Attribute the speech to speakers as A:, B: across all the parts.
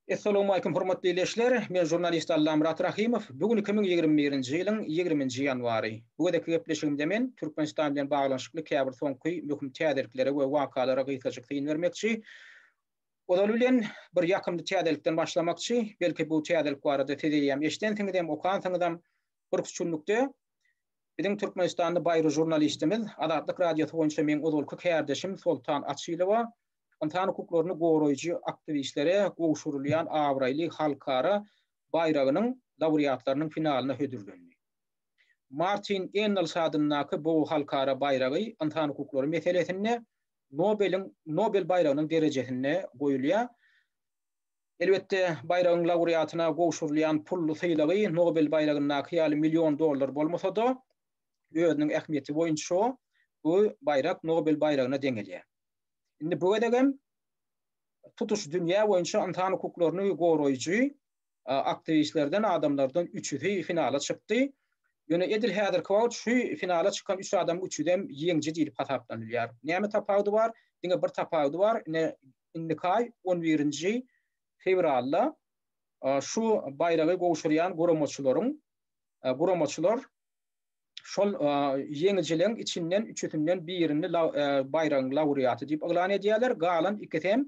A: Essalawmalikim hormatly ildeşler! Men žurnalist Allamyrat Rahymow. Bu gün 2021-nji ýylyň 20-nji ýanwary. Bu gezekki gepleşigimde men Türkmenistan bilen baglanyşykly käbir soňky möhüm täzeliklere we wakalara gysgajyk syn bermekçi. Ozaly bilen bir ýakymly täzelikden başlamakçy. Belki bu täzelik barada siz eýýäm eşidensiňizem, okansyňyzam. Birküç günlükde biziň Türkmenistanly baýry žurnalistimiz, Azatlyk Radiosy boýunça meň ozalky kärdeşim Soltan Açylowa ynsan hukuklaryny goraýjy aktiwistlere gowşurylýan abraýly halkara baýragynyň laureatlarynyň finalyna hödürlendi. Martin Ennals adyndaky bu halkara baýragy ynsan hukuklary meselesinde Nobeliň Nobel baýragynyň derejesinde goýulýar. Elbetde, baýragyň laureatyna gowşurylýan pully sylagy Nobel baýragyndaky ýaly million dollar bolmasa-da, özüniň ähmiýeti boýunça bu baýrak Nobel baýragyna deňelýär. Indi bu gezegem tutuş dünýä boýunça ynsan hukuklaryny goraýjy aktiwistlerden, adamlardan üçüsi finala çykdy. Ýöne edil häzirki wagt şu finala çykan üç adamyň üçüsem ýeňiji diýlip hasaplanylýar. Näme tapawudy bar? Diňe bir tapawudy bar. Ine, indiki aý on birinji fewralda şu baýragy gowşurýan guramaçylaryň guramaçylar şol ýeňijileriň içinden üçüsinden birini baýragyň laureaty diýip yglan edýärler. Galan ikisi hem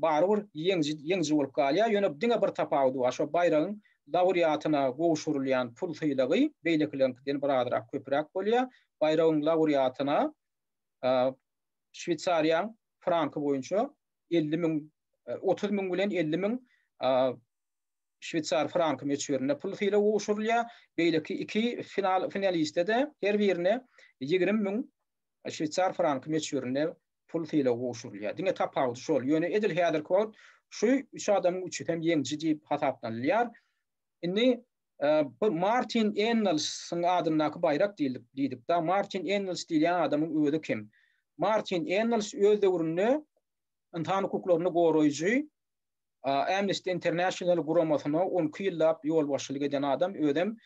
A: barybir ýeňiji ýeňiji bolup galýar. Ýöne diňe bir tapawudy bar. Şo baýragyň laureatyna gowşurylýan pul sylagy beýlekileriňkiden birazrak köpräk bolýar. Baýragyň laureatyna Şweýsariýaň franky boýunça 50 müň, 30 müň bilen 50 müň şweýsar franky möçberinde pul sylagy gowşurylýar. Beýleki iki final finaliste-de her birine 20 müň şweýsar franky möçberinde pul sylagy gowşurylýar. Diňe tapawudy şol. Ýöne edil häzirki wagt şu üç adamyň üçüsi hem ýeňiji diýip hasaplanylýar. Indi bu Martin Ennelsiň adyndaky baýrak diýilip diýdik-de. Martin Ennels diýilýän adamyň özi kim? Martin Ennels öz döwründe ynsan hukuklaryny goraýjy Amnesty International guramasyna 12 ýyllap ýolbaşçylyk eden adam, özem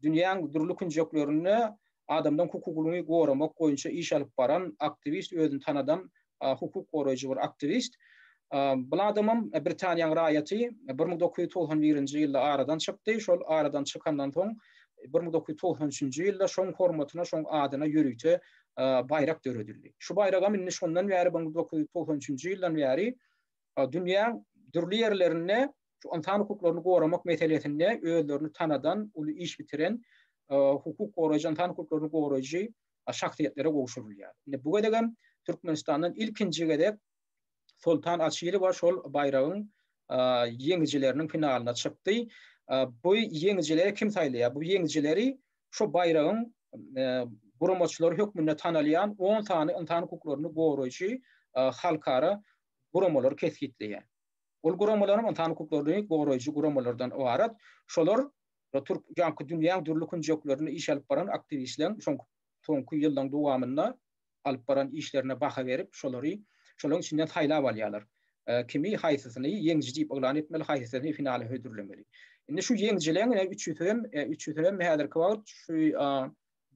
A: dünýäň dürli künjeklerinde adamlaryň hukugyny goramak boýunça iş alyp baran aktiwist, özüni tanadan hukuk goraýjy bir aktiwist. Bu adamam Britaniýanyň raýaty, 1991-nji ýylda aradan çykdy. Şol aradan çykandan soň 1993-nji ýylda şoň hormatyna, şoň adyna ýörite baýrak döredildi. Şu baýragam indi şondan bäri 1993-nji ýyldan bäri Dünýäň dürli ýerlerinde şu ynsan hukuklaryny goramak meselesinde özlerini tanadan, uly iş bitiren hukuk goraýjy, ynsan hukuklaryny goraýjy şahsyýetlere gowşurylýar. Indi bu gezegem Türkmenistandan ilkinji gezek Soltan Açylowa şol baýragyň ýeňijileriniň finalyna çykdy. Bu ýeňijileri kim saýlaýar? Bu ýeňijileri şu baýragyň guramaçylary hökmünde tanalýan on sany ynsan hukuklaryny goraýjy halkara guramalar kesgitleýär. Ol guramalaram ynsan hukuklaryny goraýjy guramalardan ybarat. Şolar türk ýaňky dünýäň dürli künjeklerinde iş alyp baran aktiwistleriň soňky soňky ýyllaryň dowamynda alyp baran işlerine baha berip, şolary şolaryň içinden saýlap alýarlar. Kimi haýsysyny ýeňiji diýip yglan etmeli, haýsysyny finala hödürlemeli. Indi şu ýeňijileriň ine üçüsi hem üçüsi hem häzirki wagt şu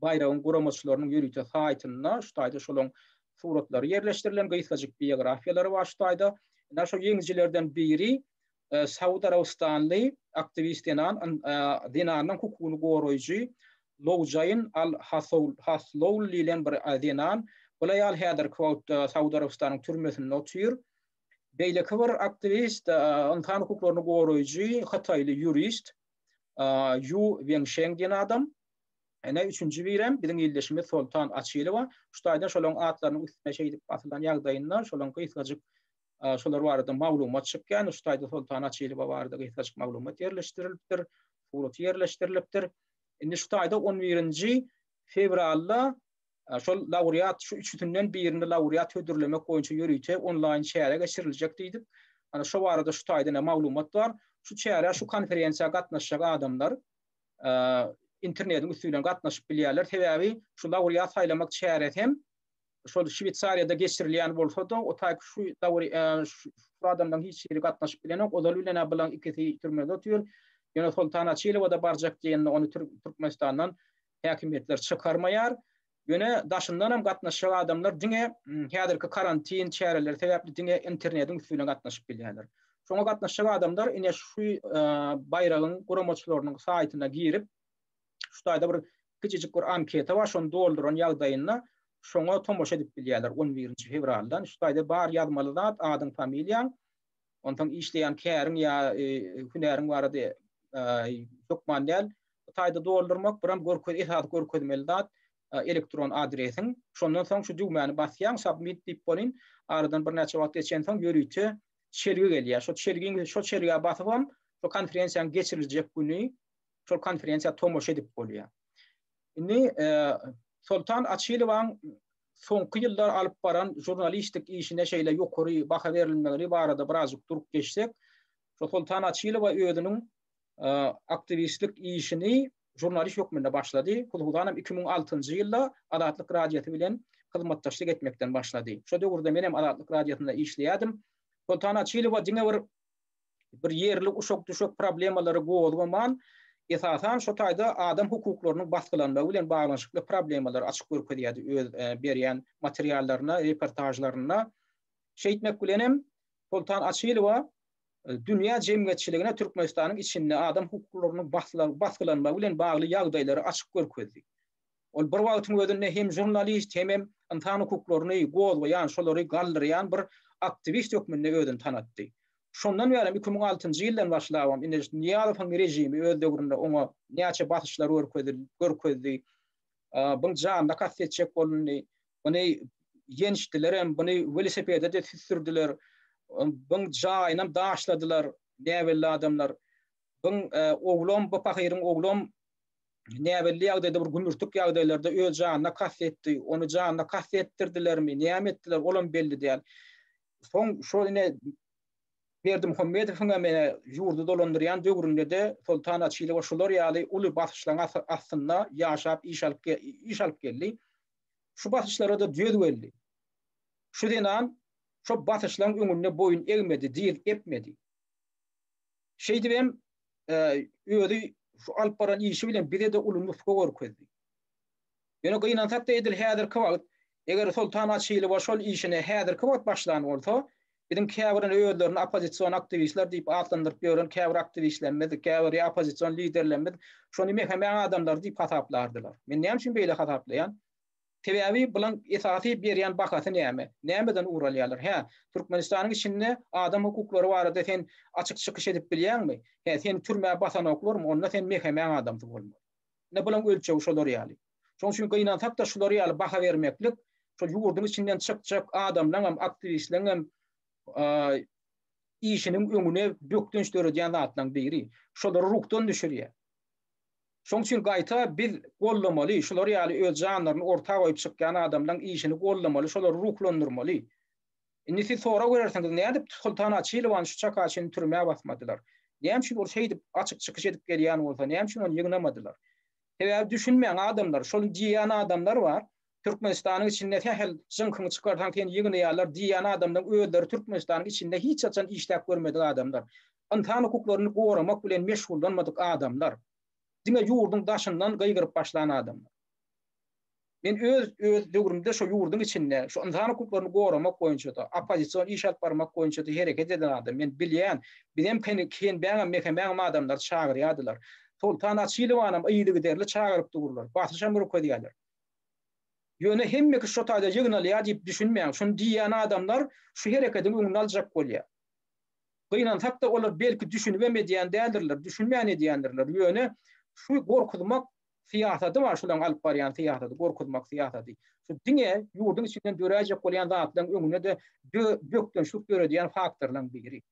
A: Baýragyň guramaçylarynyň ýörite saýtynda şu taýda şolaň suratlary ýerleşdirilen, gysgajyk biografiýalary bar şu taýda. Ine şol ýeňijilerden biri Saud Arabystanly aktiwist zenan, zenanyň hukugyny goraýjy Loujain Al-Hasloul diýlen bir zenan. Bul aýal häzirki wagtda Saud Arabystanyň türmesinde otyr. Beýleki bir aktiwist, ynsan hukuklaryny goraýjy hytaýly ýurist Ýu Wenşeng diýen adam. Ine, üçünji birem biziň ildeşimiz Soltan Açylowa. Şu taýdan şolaryň atlarynyň üstüne şeýdip basylan ýagdaýynda şolaryň gysgajyk şolar barada maglumat çykýar. Şu taýda Soltan Açylowa barada gysgajyk maglumat ýerleşdirilipdir, suraty ýerleşdirilipdir. Indi şu taýda on birinji fewralda şol laureat, şu üçüsinden birini laureat hödürlemek boýunça ýörite onlaýn çäre geçiriljek diýdip, ana şo barada şu taýda maglumat bar. Şu çärä, şu konferensiýa gatnaşjak adamlar internetiň üsti bilen gatnaşyp bilýärler. Sebäbi şu laureat saýlamak çäresi hem şol Şweýsariýada geçirilýän bolsa-da, o taýky şu şu adamlaryň hiç biri gatnaşyp bilenok. Ozaly bilen-ä bularyň ikisi türmede otyr. Ýöne Soltan Açylowa-da barjak diýende ony Türkmenistandan häkimiýetler çykarmaýar. Ýöne daşyndan hem gatnaşjak adamlar diňe häzirki karantin çäreleri sebäpli diňe internetiň üsti bilen gatnaşyp bilýärler. Şoňa gatnaşjak adamlar ine şu baýragyň guramaçylarynyň saýtyna girip, şu taýda bir kiçijik bir anketa bar, şony dolduran ýagdaýynda şoňa tomaşa edip bilýärler on birinji fewraldan. Şu taýda bar ýazmaly zat, adyň, familiýaň, onsoň işleýän käriň ýa hünäriň barada hökman däl. Bu taýda doldurmak, biram görkez esasy görkezmeli zat elektron adresiň. Şondan soň şu düwmäni basýaň, submit diýip bolyn, aradan birnäçe wagt geçensoň ýörite çelgi gelýär. Şo çelgiň şo çelgä basybam şo konferensiýanyň geçiriljek güni şol konferensiýa tomaşa edip bolýar. Indi Soltan Açylowaň soňky ýyllar alyp baran žurnalistik işine şeýle ýokary baha berilmegini barada birazjyk durup geçsek, şo Soltan Açylowa özüniň aktiwistlik işini žurnalist hökmünde başlady. Hususanam 2006-njy ýylda Azatlyk Radiosy bilen hyzmatdaşlyk etmekden başlady. Şo döwürde menem Azatlyk Radiosynda işleýärdim. Soltan Açylowa diňe bir bir ýerli uşak-düşek problemalary gozgaman, esasan şo taýda adam hukuklarynyň basgylanmagy bilen baglanyşykly problemalary açyk görkezýärdi öz berýän materiallarynda, reportažlarynda. Şeýtmek bilenem Soltan Açylowa dünýä jemgyýetçiligine Türkmenistanyň içinde adam hukuklarynyň basgylanmagy bilen bagly ýagdaýlary açyk görkezdi. Ol bir wagtyň özünde hem žurnalist, hemem ynsan hukuklaryny gozgaýan, şolary galdyrýan bir aktiwist hökmünde özüni tanatdy. Şondan bärem 2006-njy ýyldan başlabam indi Nyýazowyň režimi öz döwründe oňa näçe basyşlar görkezdi. Buň janyna kast etjek bolundy. Muny ýençdilerem, buny welosipede-de süsdürdiler. Buň jaýynam daşladylar näbelli adamlar. Buň oglam, bu pahyryň oglam näbelli ýagdaýda bir gümürtik ýagdaýlarda öz janyna kast etdi. Ony janyna kast etdirdilermi, näme etdiler, olam belli däl. Soň şol ine Berdimuhamedowyň hem ine ýurdy dolandyrýan döwründe-de Soltan Açylowa şular ýaly uly basyşlaryň astynda ýaşap iş alyp iş alyp geldi. Şu basyşlara-da döz geldi. Şu zenan şo basyşlaryň öňünde boýun egmedi, dyz epmedi. Şeýdibem özi şu alyp baran işi bilen bize-de uly nusga görkezdi. Ýöne gynansak-da edil häzirki wagt, eger Soltan Açylowa şol işine häzirki wagt başlan bolsa, biziň käbir özlerini oppozision aktiwistler diýip atlandyryp ýören käbir aktiwistlerimiz, käbir oppozision liderlerimiz şony MHM-iň adamlary diýip hasaplardylar. Men näme üçin beýle hasaplaýan? Sebäbi bulaň esasy berýän bahasy näme? Nämeden ugur alýarlar? Hä, Türkmenistanyň içinde adam hukuklary barada sen açyk çykyş edip bilýäňmi? Hä, seni türmä basanoklarmy? Onda sen MHM-iň adamsy bolmaly. Ine bulaň ölçegi şolar ýaly. Şonuň üçin gynansak-da şular ýaly baha bermeklik şol ýurduň içinden çykjak adamlaňam, aktiwistleňem işiniň öňüne bökdenç döredýän zatlaryň biri. Şolary ruhdan düşürýär. Şonuň üçin gaýta biz goldamaly, şular ýaly öz janlaryny orta goýup çykýan adamlaň işini goldamaly, şolary ruhlandyrmaly. Indi siz sorag berersiňiz, nädip Soltan Açylowany şu çaka çenli türmä basmadylar? Näme üçin ol şeýdip açyk çykyş edip gelýän bolsa, näme üçin ony ýygnamadylar? Sebäbi düşünmeýän adamlar, şol diýýän adamlar bar, Türkmenistanyň içinde sähel jyňkyňy çykarsaň seni ýygnaýarlar diýýän adamlaryň özleri Türkmenistanyň içinde hiç haçan işläp görmedik adamlar. Ynsan hukuklaryny goramak bilen meşgullanmadyk adamlar. Diňe ýurduň daşyndan gygyryp başlan adamlar. Men öz öz döwrümde şo ýurduň içinde şu ynsan hukuklaryny goramak boýunça-da, oppozision iş alyp barmak boýunça-da hereket eden adam. Men bilýän, bizem KNB-ňem, MHM-ňem adamlary çagyrýardylar. Soltan Açylowanam yzygiderli çagyryp durlar, basyşam görkezýärler. Ýöne hemme kişi şo taýda ýygnalýar diýip düşünmäň. Şuny diýýän adamlar şu herekediň öňüni aljak bolýar. Gynansak-da olar belki düşünibem edýän däldirler, düşünmän edýändirler. Ýöne şu gorkuzmak syýasady bar, şularyň alyp barýan syýasady, gorkuzmak syýasady. Şu diňe ýurduň içinden döräýjek bolýan zatlaryň öňüne-de bökdençlik döredýän faktorlaryň biri.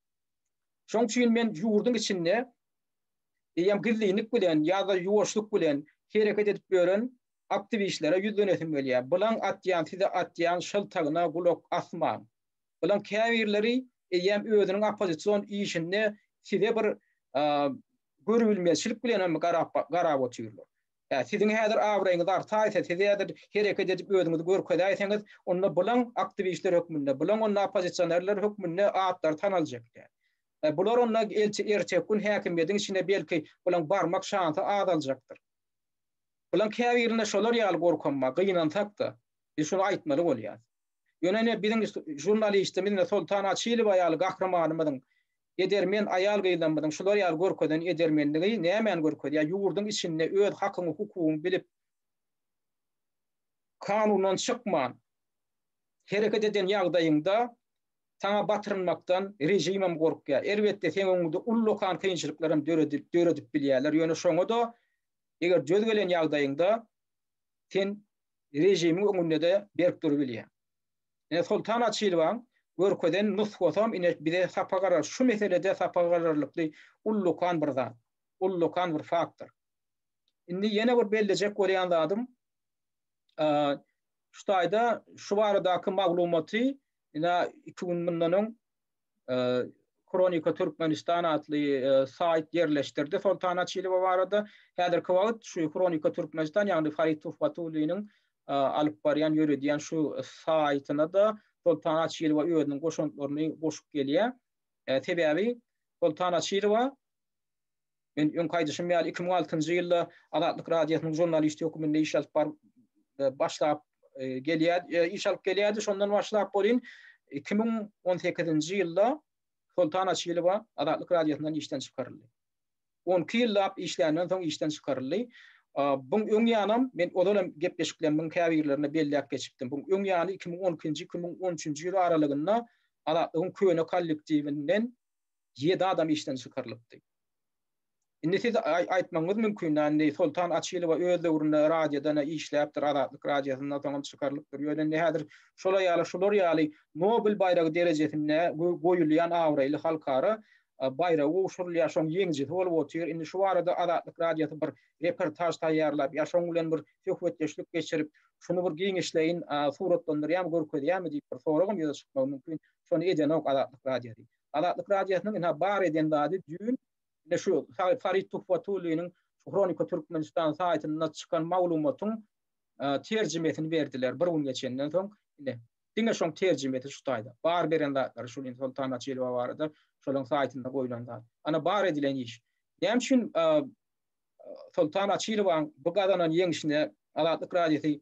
A: Şonuň üçin men ýurduň içinde eýýäm gizlinlik bilen ýa-da ýuwaşlyk bilen hereket edip ýören aktiwistlere ýüzlenesim gelýär. Bulaň atýan, size atýan şyltagyna gulak asmaň. Bulaň käbirleri eýýäm özüniň oppozision işinde size bir görübilmezçilik bilen hem garap garap otyrlar. Hä, siziň häzir abraýyňyz artaýsa, siz häzir hereket edip özüňizi görkezäýseňiz, onda bulaň aktiwistler hökmünde, bulaň onda oppozisionerler hökmünde atlary tanaljak däl. Bular onda erteki gün häkimiýetiň içine belki bulaň barmak şansy azaljakdyr. Bulaň käbirinde şolar ýaly gorkam bar, gynansak-da, biz şuny aýtmaly bolýas. Ýöne ine biziň žurnalistimiz ine Soltan Açylowa ýaly gahrymanymyzyň. Edermen aýal-gyzlarymyzyň şular ýaly görkezen edermenligi nämäni görkezýär? Ýurduň içinde öz hakyňy, hukugyňy bilip, kanundan çykman hereket eden ýagdaýyňda saňa batyrynmakdan režimem gorkýar. Elbetde, seň öňüňde ullakan kynçylyklaram döredip, döredip bilýärler. Ýöne şoňa-da eger döz gelen ýagdaýyňda sen režimiň öňünde-de berk durubilýäň. Ine Soltan Açylowaň görkezen nusgasam ine bize sapak arar, şu meselede sapak alarlykly ullakan bir zat, ullakan bir faktor. Indi ýene bir bellejek bolýan zadym, şu taýda şu baradaky maglumaty ine 2 gün mundan öň Hronika Türkmenistan atly saýt ýerleşdirdi Soltan Açylowa barada. Häzirki wagt şu Hronika Türkmenistan, ýagny Farid Tuhbatulliniň alyp barýan, ýöredýän şu saýtyna-da Soltan Açylowa özüniň goşantlaryny goşup gelýär. Sebäbi Soltan Açylowa Men öňki aýdyşym ýaly 2006-njy ýylda Azatlyk Radiosynyň žurnalisti hökmünde iş alyp baryp başlap gelýär, iş alyp gelýärdi. Şondan başlap welin 2018-nji ýylda Soltan Açylowa Azatlyk Radiosyndan işden çykaryldy. 12 ýyllap işländen soň işden çykaryldy. Buň öň ýanam men ozal hem gepleşiklerimiň käbirlerinde belläp geçipdim. Buň öň ýany 2012-nji, 2013-nji ýyl aralygynda Azatlygyň köne kollektiwinden 7 adam işden çykarylypdy. Indi siz aýtmagyňyz mümkin, indi Soltan Açylowa öz döwründe radioda işläpdir, Azatlyk radiosynda soňam çykarylypdyr. Ýöne indi häzir şolar ýaly, şular ýaly Nobel baýragy derejesinde goýulýan abraýly halkara baýragy gowşurylýar, şoň ýeňijisi bolup otyr. Indi şu barada Azatlyk radiosy bir reportaž taýýarlap, ýa şoň bilen bir söhbetdeşlik geçirip, şuny bir giňişleýin suratlandyrýarmy, görkezýärmi diýip bir soragam ýüze çykmagy mümkin. Şony edenok Azatlyk radiosy. Azatlyk Radiosynyň ynha bar eden zady düýn ine şu Farid Tuhbatulliniň şu Hronika Türkmenistan saýtynda çykan maglumatyň terjimesini berdiler bir gün geçenden soň ine diňe şoň terjimesi şu taýda. Bar beren zatlary şul indi Soltan Açylowa barada şolaň saýtynda goýlan zat. Ana bar edilen iş. Näme üçin Soltan Açylowaň bu gazanan ýeňşine Azatlyk Radiosy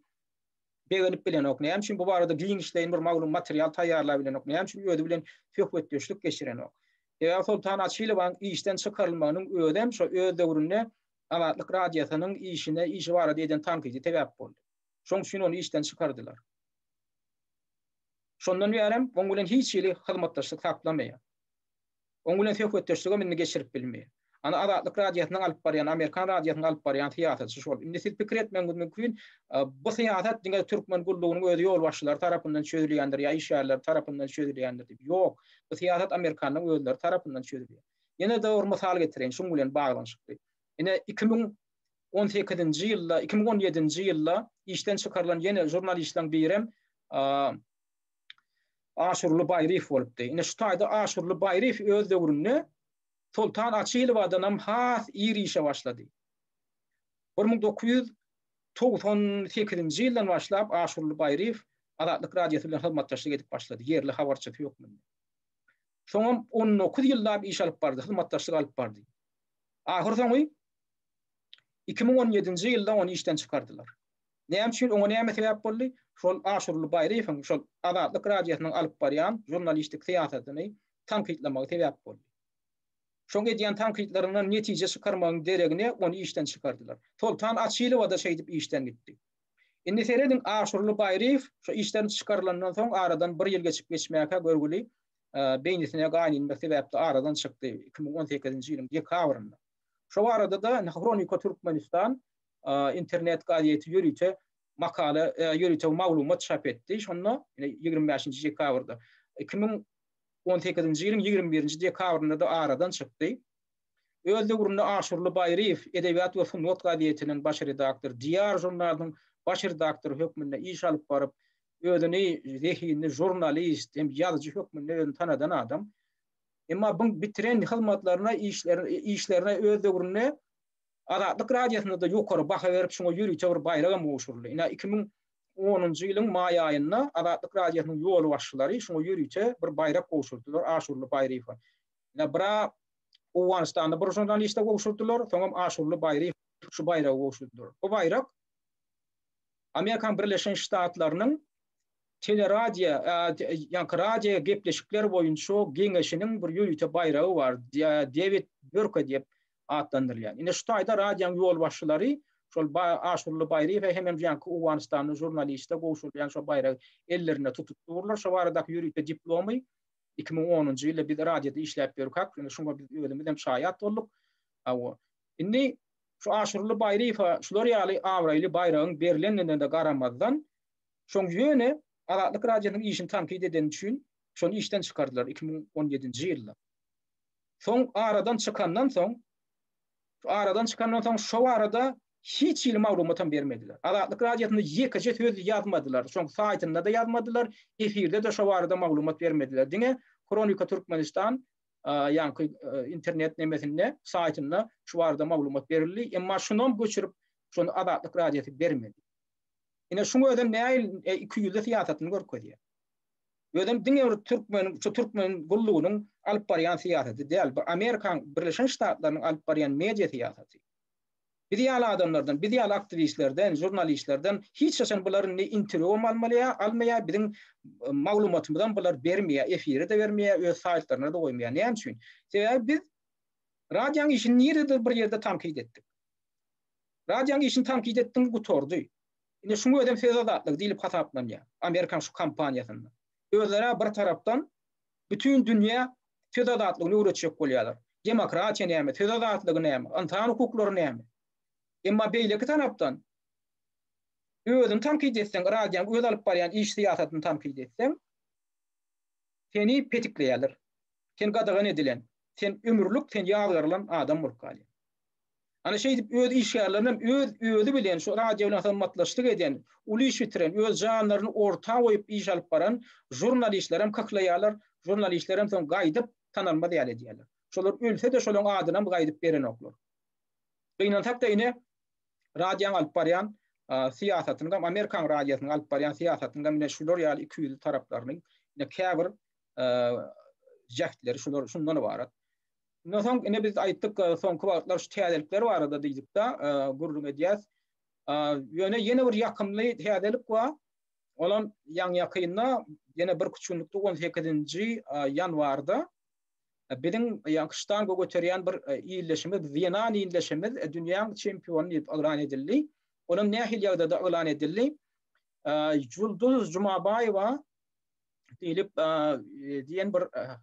A: begenip bilenok? Näme üçin bu barada giňişleýin bir maglum material taýýarlap bilenok? Näme üçin özi bilen söhbetdeşlik geçirenok? Sebäbi Soltan Açylowaň işden çykarylmagynyň özem şo öz döwründe Azatlyk Radiosynyň işine, işi barada eden tankydy sebäp boldy. Şoň üçin ony işden çykardylar. Şondan bärem oň bilen hiç hili hyzmatdaşlyk saklamaýar. Oň bilen söhbetdeşligem indi geçirip bilmeýär. Ana Azatlyk Radiosynyň alyp barýan, Amerikan radiosynyň alyp barýan syýasaty şol. Indi siz pikir etmegiňiz mümkin, bu syýasat diňe türkmen gullugynyň öz ýolbaşçylary tarapyndan çözülýändir ýa işgärleri tarapyndan çözülýändir diýip. Ýok. Bu syýasat amerikanlaryň özleri tarapyndan çözülýär. Ýene-de bir mysal getireýin şuň bilen baglanyşykly. Ine 2018-nji ýylda, 2017-nji ýylda işden çykarylan ýene žurnalistleriň birem Aşurly Baýryýew bolupdy. Ine şu taýda Aşurly Baýryýew öz döwründe Soltan Açylowadanam has ir işe başlady. 1998-nji ýyldan başlap Aşurly Baýryýew Azatlyk Radiosy bilen hyzmatdaşlyk edip başlady, ýerli habarçysy hökmünde. Soňam 19 ýyllap iş alyp bardy, hyzmatdaşlyk alyp bardy. Ahyrsoňy 2017-nji ýylda ony işden çykardylar. Näme üçin, oňa näme sebäp boldy? Şol Aşurly Baýryýewiň şol Azatlyk Radiosynyň alyp barýan žurnalistik syýasatyny tankytlamagy sebäp boldy. Şoň edýän tankytlaryndan netije çykarmagyň deregine ony işden çykardylar. Soltan Açylowa-da şeýdip işden gitdi. Indi serediň, Aşurly Baýryýew şo işden çykarylandan soň aradan bir ýyl geçip geçmäkä görgüli beýnisine gan inmek sebäpli aradan çykdy 2018-nji ýylyň dekabrynda. Şo barada-da Hronika Türkmenistan internet gazeti ýörite makala, ýörite maglumat çap etdi. Şonda 25-nji dekabrda 2018-nji ýylyň 21-nji dekabrynda-da aradan çykdy. Öz döwründe Aşurly Baýryýew Edebiýat we sungat gazetiniň baş redaktory, Diýar žurnalynyň baş redaktory hökmünde iş alyp baryp, özüni zehinli žurnalist hem ýazyjy hökmünde özüni tanadan adam. Emma bu bitiren hyzmatlaryna, işlerine öz döwründe Azatlyk Radiosynda-da ýokary baha berip, şuňa ýörite bir baýragam gowşuryldy. Ine, 2010-njy ýylyň maý aýynda Azatlyk Radiosynyň ýolbaşçylary şuňa ýörite bir baýrak gowşurdylar, Aşurly Baýryýewe. Ine, bir-ä Owganystanda bir žurnaliste gowşurdylar, soňam Aşurly Baýryýew şu baýragy gowşurdylar. Bu baýrak Amerikanyň Birleşen Ştatlarynyň. Teleradio, ýaňky radio gepleşikler boýunça geňeşiniň bir ýörite baýragy bar, Dewid Börke diýip atlandyrylýan. Ine şu taýda radionyň ýolbaşçylary şol Aşurly Baýryýewe hemem ýaňky owganystanly žurnaliste gowşurylýan şo baýragy ellerinde tutup durlar. Şo baradaky ýörite diplomy 2010-njy ýylda biz radioda işläp ýörkäk, ine şuňa biz özümiz hem şaýat bolduk. Hawa. Indi şu Aşurly Baýryýewe şular ýaly abraýly baýragyň berlendigine-de garamazdan, Şoň ýöne Azatlyk Radiosynyň işini tankyt edeni üçin şony işden çykardylar 2017-nji ýylda. Soň aradan çykandan soň şu aradan çykandan soň şo barada hiç hili maglumatam bermediler. Azatlyk Radiosynda ýekeje söz ýazmadylar. Şoň saýtynda-da ýazmadylar, efirde-de şo barada maglumat bermediler. Diňe Hronika Türkmenistan ýaňky internet nemesinde, saýtynda şu barada maglumat berildi. Emma şunam göçürip, şony Azatlyk Radiosy bermedi. Ine şuň özem nähili ikiýüzli syýasatyny görkezýär. Özem diňe bir türkmen, şu türkmen gullugynyň alyp barýan syýasaty däl, bu Amerikan Birleşen Ştatlarynyň alyp barýan media syýasaty. Biz ýaly adamlardan, biz ýaly aktiwistlerden, žurnalistlerden hiç haçan bular indi interwýu almalyýar, almaýar, biziň maglumatymyzam bular bermeýär, efire-de bermeýär, öz saýtlaryna-da goýmaýar. Näme üçin? Sebäbi biz radionyň işini nirededir bir ýerde tankyt etdik. Radionyň işini tankyt etdiň gutardy. Ine şuň özem söz azatlygy diýlip hasaplanýar. Amerikan şu kampaniýasynda. Özleri bir tarapdan bütin dünýä söz azatlygyny öwretjek bolýarlar. Demokratiýa näme, söz azatlygy näme, ynsan hukuklary näme? Emma beýleki tarapdan özüni tankyt etseň, radionyň öz alyp barýan iş syýasatyny tankyt etseň, seni petikleýärler. Sen gadagan edilen, sen ömürlik sen ýazgarylan adam bolup galýaň. Ana şeýdip öz işgärlerinem öz özi bilen şu radio bilen hyzmatdaşlyk eden, uly iş bitiren, öz janlaryny orta goýup iş alyp baran žurnalistlerem kyklaýarlar, žurnalistlerem soň gaýdyp tanalmaz ýaly edýärler. Şolar ölse-de şolaň adynam gaýdyp berenoklar. Gynansak-da ine radioň alyp barýan syýasatynyňam, Amerikan radiosynyň alyp barýan syýasatynyňam ine şular ýaly ikiýüzli taraplarynyň ine käbir jähtleri şular şundan ybarat. Ondan soň ine biz aýtdyk, soňky wagtlar şu täzelikler barada diýdik-de, gürrüň edýäs. Ýöne ýene bir ýakymly täzelik bar. Olam ýaňy-ýakynda, ýene bir küçük 18-nji ýanwarda biziň ýaňky ştanga göterýän bir ildeşimiz, zenan ildeşimiz dünýäň çempiony diýip yglan edildi. Olam nähili ýagdaýda yglan edildi? Julduz Jumabaýewa diýlip diýen bir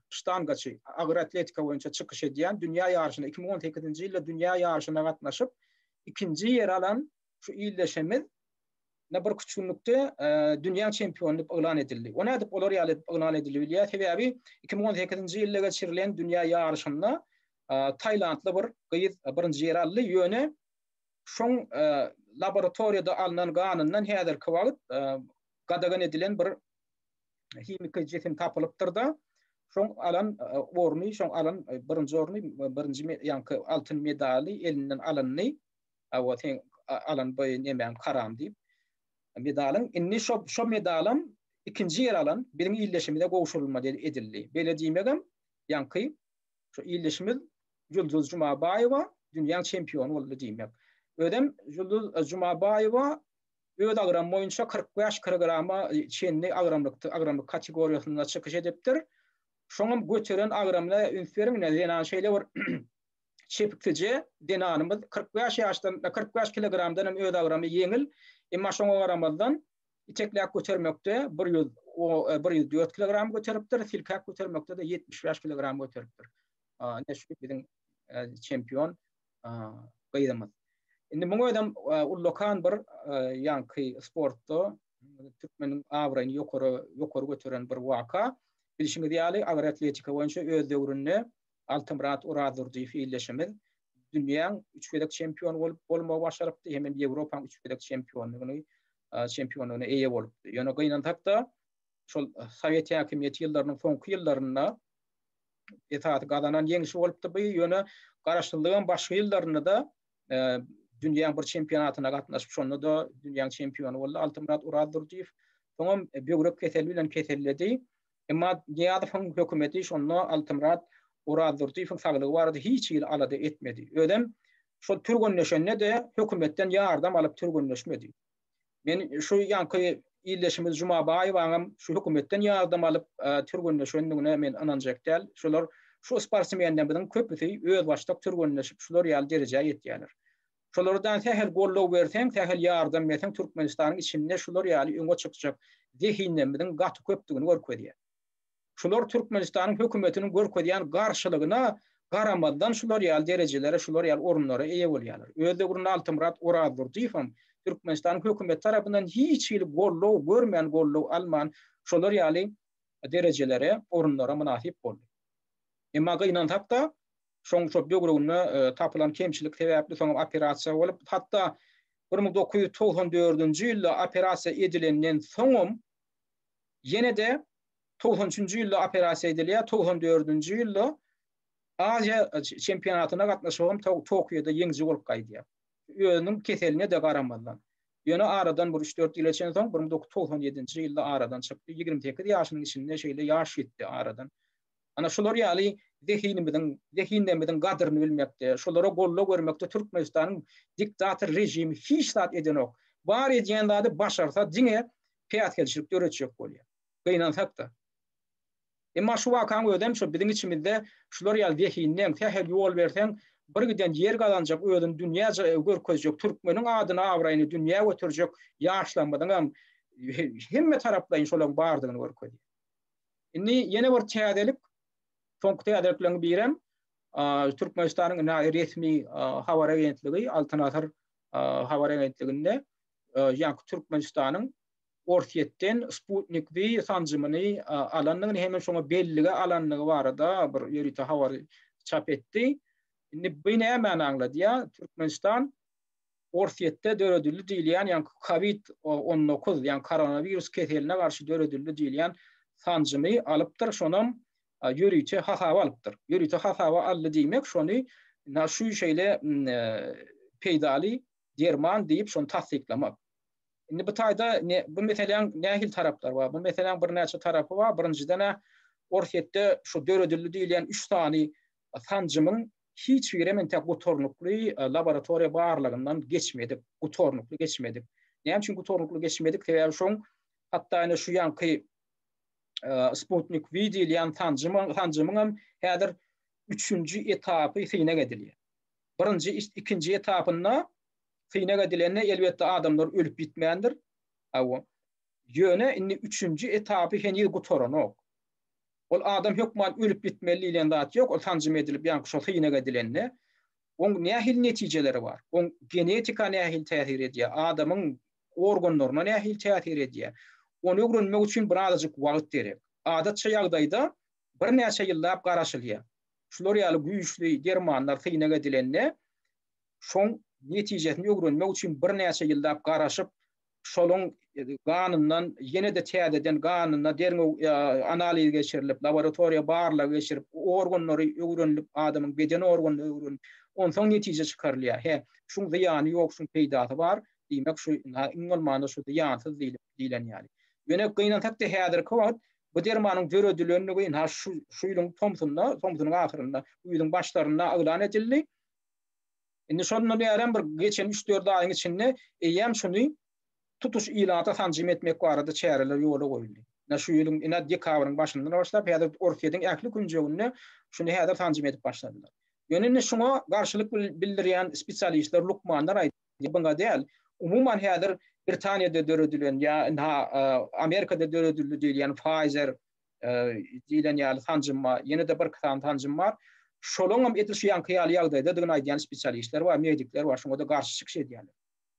A: ştangaçy, agyr atletika boýunça çykyş edýän dünýä ýaryşyna 2018-nji ýylda dünýä ýaryşyna gatnaşyp, ikinji ýer alan şu ildeşimiz ne bir küçük dünýä çempiony diýip yglan edildi. O nädip olar ýaly edip yglan edildi bilýär? Sebäbi 2018-nji ýylda geçirilen dünýä ýaryşynda Tailandly bir gyz birinji ýer aldy. Ýöne şoň laboratoriýada alnan ganyndan häzirki wagt gadagan edilen bir himiki jisim tapylypdyr-da, şoň alan orny, şoň alan birinji orny, birinji ýaňky altyn medaly elinden alyndy. Hawa, sen alan bu nemäň karam diýip. Medalyň indi şo şo medalam ikinji ýer alan biziň ildeşimize gowşurylmaly edildi. Beýle diýmegem ýaňky şu ildeşimiz Ýulduz Jumabaýewa dünýäň çempiony boldy diýmek. Özem Ýulduz Jumabaýewa Öz agramy boýunça 45 kilograma çenli agramlykda, agramlyk kategoriýasynda çykyş edipdir. Şoňam göteren agramyna üns beriň, ine zenan şeýle bir çepiksije zenanymyz 45 ýaşdan, 45 kilogramdan hem öz agramy ýeňil, emma şoňa garamazdan itekläp götermekde 100 104 kilogram göteripdir, silkäp götermekde-de 75 kilogram göteripdir. Ine şu biziň çempion gyzymyz. Indi muň özem ullakan bir ýaňky sportda türkmeniň abraýyny ýokary ýokary göteren bir waka. Bilşiňiz ýaly, agyr atletika boýunça öz döwründe Altymyrat Orazdurdyýew ildeşimiz dünýäň üç gezek çempiony bolup bolmagy başarypdy, hemem Ýewropaň üç gezek çempionlygyny çempionlygyna eýe bolupdy. Ýöne gynansak-da, şol sowet häkimiýeti ýyllarynyň soňky ýyllarynda esasy gazanan ýeňşi bolupdy bu. Ýöne garaşsyzlygyň başky ýyllarynda-da dünýäň bir çempionatyna gatnaşyp, şonda-da dünýäň çempiony boldy Altymyrat Orazdurdyýew. Soňam böwrek keseli bilen keselledi. Emma Nyýazowyň hökümeti şonda Altymyrat Orazdurdyýewiň saglygy barada hiç hili alada etmedi. Özem şol türgenleşende-de hökümetden ýardam alyp türgenleşmedi. Men şu ýaňky. ildeşimiz Jumabaýewaňam şu hökümetden ýardam alyp türgenleşendigine men ynanjak däl. Şolar şu sportsmenlerimiziň köpüsi özbaşdak türgenleşip şular ýaly derejä ýetýärler. Şolardan sähel goldaw berseň, sähel ýardam berseň Türkmenistanyň içinde şular ýaly öňe çykjak zehinlerimiziň gaty köpdügini görkezýär. Şular Türkmenistanyň hökümetiniň görkezýän garşylygyna garamazdan şular ýaly derejelere, şular ýaly orunlara eýe bolýarlar. Öz döwründe Altymyrat Orazdurdyýewem Türkmenistanyň hökümeti tarapyndan hiç hili goldaw görmän, goldaw alman şolar ýaly derejelere, orunlara mynasyp boldy. Emma gynansak-da, şoň şo böwreginde tapylan kemçilik sebäpli soňam operasiýa bolup, hatda 1994-nji ýylda operasiýa edilenden soňam ýene-de 93-nji ýylda operasiýa edilýär, 94-nji ýylda Aziýa çempionatyna gatnaşybam Tokioda ýeňiji bolup gaýdýar. Özüniň keseline-de garamazdan. Ýöne aradan bir üç-dört ýyl geçensoň, 1997-nji ýylda aradan çykdy. 28 ýaşynyň içinde şeýle ýaş ýitdi aradan. Ana şular ýaly zehinimiziň, zehinlerimiziň gadyryny bilmekde, şolara goldaw bermekde Türkmenistanyň diktator režimi hiç zat edenok. Bar edýän zady başarsa diňe päsgelçilik döretjek bolýar. Gynansak-da. Emma şu wakaň özem şu biziň içimizde şular ýaly zehinleň, sähel ýol berseň bir giden ýer gazanjak, özüni dünýä görkezjek, türkmeniň adyny, abraýyny dünýä göterjek ýaşlarymyzyňam hemme taraplaýyn şolaryň bardygyny görkezýär. Indi ýene bir täzelik, soňky täzelikleriň birem Türkmenistanyň ina resmi habar agentligi Altyn Asyr habar agentliginde ýaňky Türkmenistanyň Orsýetden Sputnik V sanjymyny alandygyny hem şoňa bellige alandygy barada bir ýörite habary çap etdi. Indi bu nämäni aňladýar? Türkmenistan Orsýetde döredildi diýilýän, ýagny Covid 19, ýagny koronawirus keseline garşy döredildi diýilýän sanjymy alypdyr, şonam ýörite hasaba alypdyr. Ýörite hasaba aldy diýmek, şony şu şeýle peýdaly derman diýip şony tassyklamak. Indi bu taýda bu meseläň nähili taraplary bar? Bu meseläň birnäçe tarapy bar. Birinjiden-ä Orsýetde şu döredildi diýilýän üç sany sanjymyň hiç birem entek gutarnykly laboratoriýa barlagyndan geçmedik, gutarnykly geçmedik. Näme üçin gutarnykly geçmedik? Sebäbi şoň hatda ine şu ýaňky Sputnik V diýilýän sanjymyň sanjymyň hem häzir üçünji etapy synag edilýär. Birinji, ikinji etapynda synag edilende elbetde adamlar ölüp ýitmändir. Hawa. Ýöne indi üçünji etapy heniz gutaranok. Ol adam hökman ölüp ýitmeli diýlen zat ýok, ol sanjym edilip ýaňky şo synag edilende oň nähili netijeleri bar? Oň genetika nähili täsir edýär? Adamyň organlaryna nähili täsir edýär? Ony öwrenmek üçin birazajyk wagt gerek. Adatça ýagdaýda birnäçe ýyllap garaşylýar. Şular ýaly güýçli dermanlar synag edilende şoň netijesini öwrenmek üçin birnäçe ýyllap garaşyp, şolaň ganyndan ýene-de täzeden ganyna derňew analiz geçirilip, laboratoriýa barlagy geçirip, organlary öwrenilip, adamyň beden organlary öwrenilip, onsoň netije çykarylýar. He, şuň zyýany ýok, şuň peýdasy bar, diýmek şu iň bolmanda şu zyýansyz diýlip diýlen ýaly. Ýöne gynansak-da häzirki wagt bu dermanyň döredilendigi ynha şu şu ýylyň tomsunda, tomsunyň ahyrynda, güýzüň başlarynda yglan edildi. Indi şondan bärem bir geçen üç-dört aýyň içinde eýýäm şuny tutuş ilata sanjym etmek barada çäreler ýola goýuldy. Ine şu ýylyň ine dekabryň başyndan başlap häzir Orsýetiň ähli künjeginde şuny häzir sanjym edip başladylar. Ýöne indi şuňa garşylyk bildirýän spesialistler, lukmanlar aýdýar, buňa däl, umuman häzir Britaniýada döredilen ýa ynha Amerikada döredildi diýilýän Pfizer diýlen ýaly sanjym bar, ýene-de birki sany sanjym bar. Şolaňam edil şu ýaňky ýaly ýagdaýdadygyny aýdýan spesialistler bar, medikler bar, şoňa-da garşy çykyş edýärler.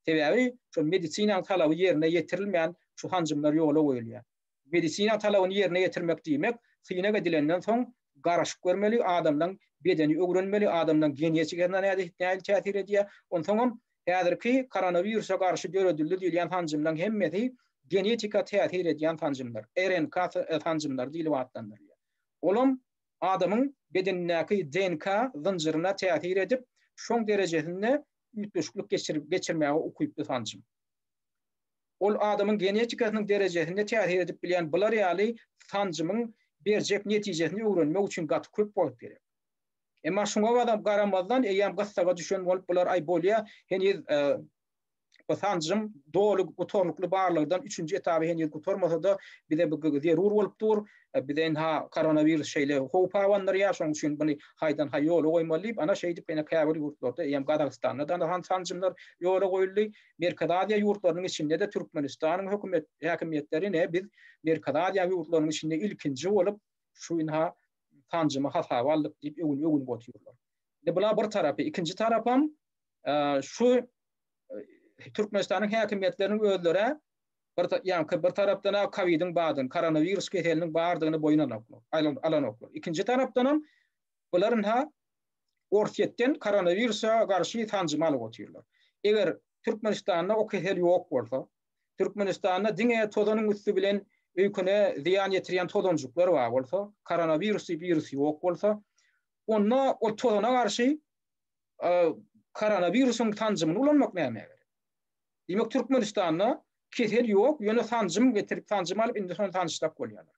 A: Sebäbi şol medisinanyň talaby ýerine ýetirilmän şu sanjymlar ýola goýulýar. Medisina talabyny ýerine ýetirmek diýmek, synag edilenden soň garaşyp görmeli, adamlaň bedeni öwrenmeli, adamlaň genetikasyna nähili täsir edýär. Onsoňam Häzirki koronawirusa garşy döredildi diýilýän sanjymlaryň hemmesi genetika täsir edýän sanjymlar, RNK sanjymlary diýlip atlandyrylýar. Olam adamyň bedenindäki DNK zynjyryna täsir edip, şoň derejesinde üýtgeşiklik geçirmäge ukyply sanjym. Ol adamyň genetikasynyň derejesinde täsir edip bilýän bular ýaly sanjymyň berjek netijesini öwrenmek üçin gaty köp wagt gerek. Emma şuňa garamazdan eýýäm gyssaga düşen bolup bular aý bolýa heniz e, Bu sanjym doly gutarnykly barlagdan üçünji etaby heniz gutarmasa-da, bize bu zerur bolup dur. Bize ynha koronawirus şeýle howp abandyrýar, şonuň üçin muny haýdan-haý ýola goýmaly diýip, ana şeýdip ýene käbir ýurtlarda, eýýäm Gazagystanda-da ana sanjymlar ýola goýuldy. Merkezi Aziýa ýurtlarynyň içinde-de Türkmenistanyň hökümet häkimiýetleri ine biz Merkezi Aziýa ýurtlarynyň içinde ilkinji bolup şu ynha sanjymy hasaba aldyk diýip öwünip öwünip otyrlar. Indi bula bir tarapy, ikinji tarapam şu Türkmenistanyň häkimiýetleriniň özleri bir ýaňky bir tarapdan-a kowidiň bardygyny, koronawirus keseliniň bardygyny boýun alanoklar, alanoklar. Ikinji tarapdanam bular ynha Orsýetden koronawirusa garşy sanjym alyp otyrlar. Eger Türkmenistanda o kesel ýok bolsa, Türkmenistanda diňe tozanyň üsti bilen öýkene zyýan ýetirýän tozanjyklar bar bolsa, koronawirus diýip wirus ýok bolsa, onda ol tozana garşy koronawirusyň sanjymyny ulanmak nämä gerek? Diýmek Türkmenistanda kesel ýok, ýöne sanjym getirip, sanjym alyp indi şony sanjsak bolýarlar.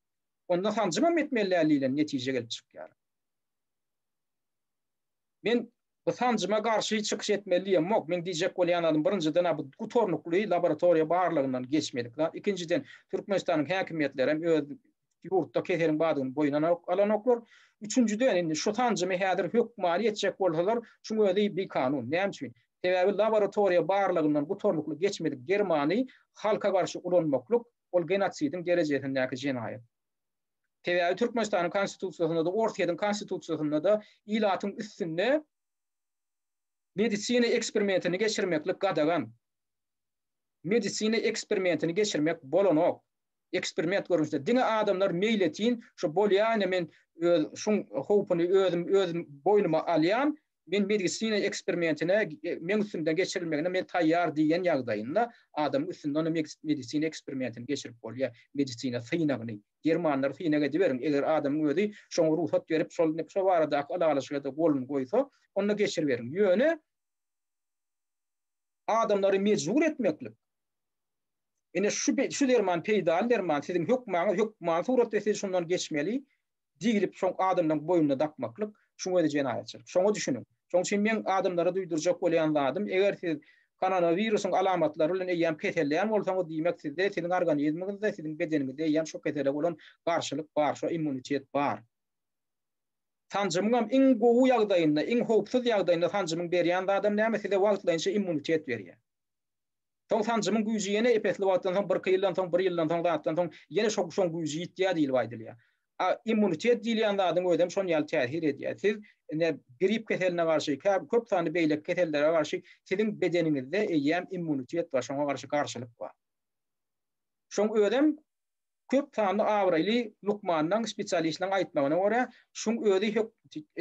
A: Onda sanjymam etmeli däl diýlen netije gelip çykýar. Men bu sanjyma garşy çykyş etmeli diýemok. Men diýjek bolýan zadym birinjiden bu gutarnykly laboratoriýa barlagyndan geçmedik zat. Ikinjiden Türkmenistanyň häkimiýetleri hem öz ýurtda keseliň bardygyny boýun alanoklar. Üçünjiden indi şu sanjymy häzir hökmany etjek bolsalar, şuň özi bikanun. Näme üçin? Sebäbi laboratoriýa barlagyndan gutarnykly geçmedik dermany halka garşy ulanmaklyk ol genosidiň derejesindäki jenaýat. Sebäbi Türkmenistanyň konstitusiýasynda-da, Orsýetiň konstitusiýasynda-da ilatyň üstünde medisina eksperimentini geçirmeklik gadagan. Medisina eksperimentini geçirmek bolanok. Eksperiment görnüşinde diňe adamlar meýletin şu bolýa ine men öz şuň howpuny özüm öz boýnuma alýan, men medisina eksperimentine meň üstümden geçirilmegine men taýýar diýen ýagdaýynda adamyň üstünde ony medisina eksperimentini geçirip bolýar, medisina synagyny, dermanlary synag ediberiň, eger adamyň özi şoňa rugsat berip şol şo baradaky ylalaşyga-da goluny goýsa, onda geçiriberiň. Ýöne adamlary mejbur etmeklik, ine şu şu derman peýdaly derman, siziň hökmaňyz hökmany suratda siz şundan geçmeli diýlip şoň adamlaryň boýnuna dakmaklyk, şuň özi jenaýatçylyk. Şoňa düşüniň. Şoň üçin meň adamlara duýdurjak bolýan zadym, eger siz koronawirusyň alamatlary bilen eýýäm keselleýän bolsaňyz, diýmek sizde, siziň organizmiňizde, siziň bedeniňizde eýýäm şo kesele bolan garşylyk bar, şo immunitet bar. Sanjymyňam iň gowy ýagdaýynda, iň howpsuz ýagdaýynda sanjymyň berýän zadam näme, size wagtlaýynça immunitet berýär. Soň sanjymyň güýji ýene ep-esli wagtdan soň, birki ýyldan soň, bir ýyldan soň, zatdan soň ýene şo şoň güýji ýitýär diýlip aýdylýar. A immunitet diýilýän zadyň özem şon ýaly täsir edýär. Siz ine grip keseline garşy, kä köp sanly beýleki kesellere garşy siziň bedeniňizde eýýäm immunitet bar, şoňa garşy garşylyk bar. Şoň özem Köp sanly abraýly lukmanlaň, spesialistleriň aýtmagyna görä, şuň özi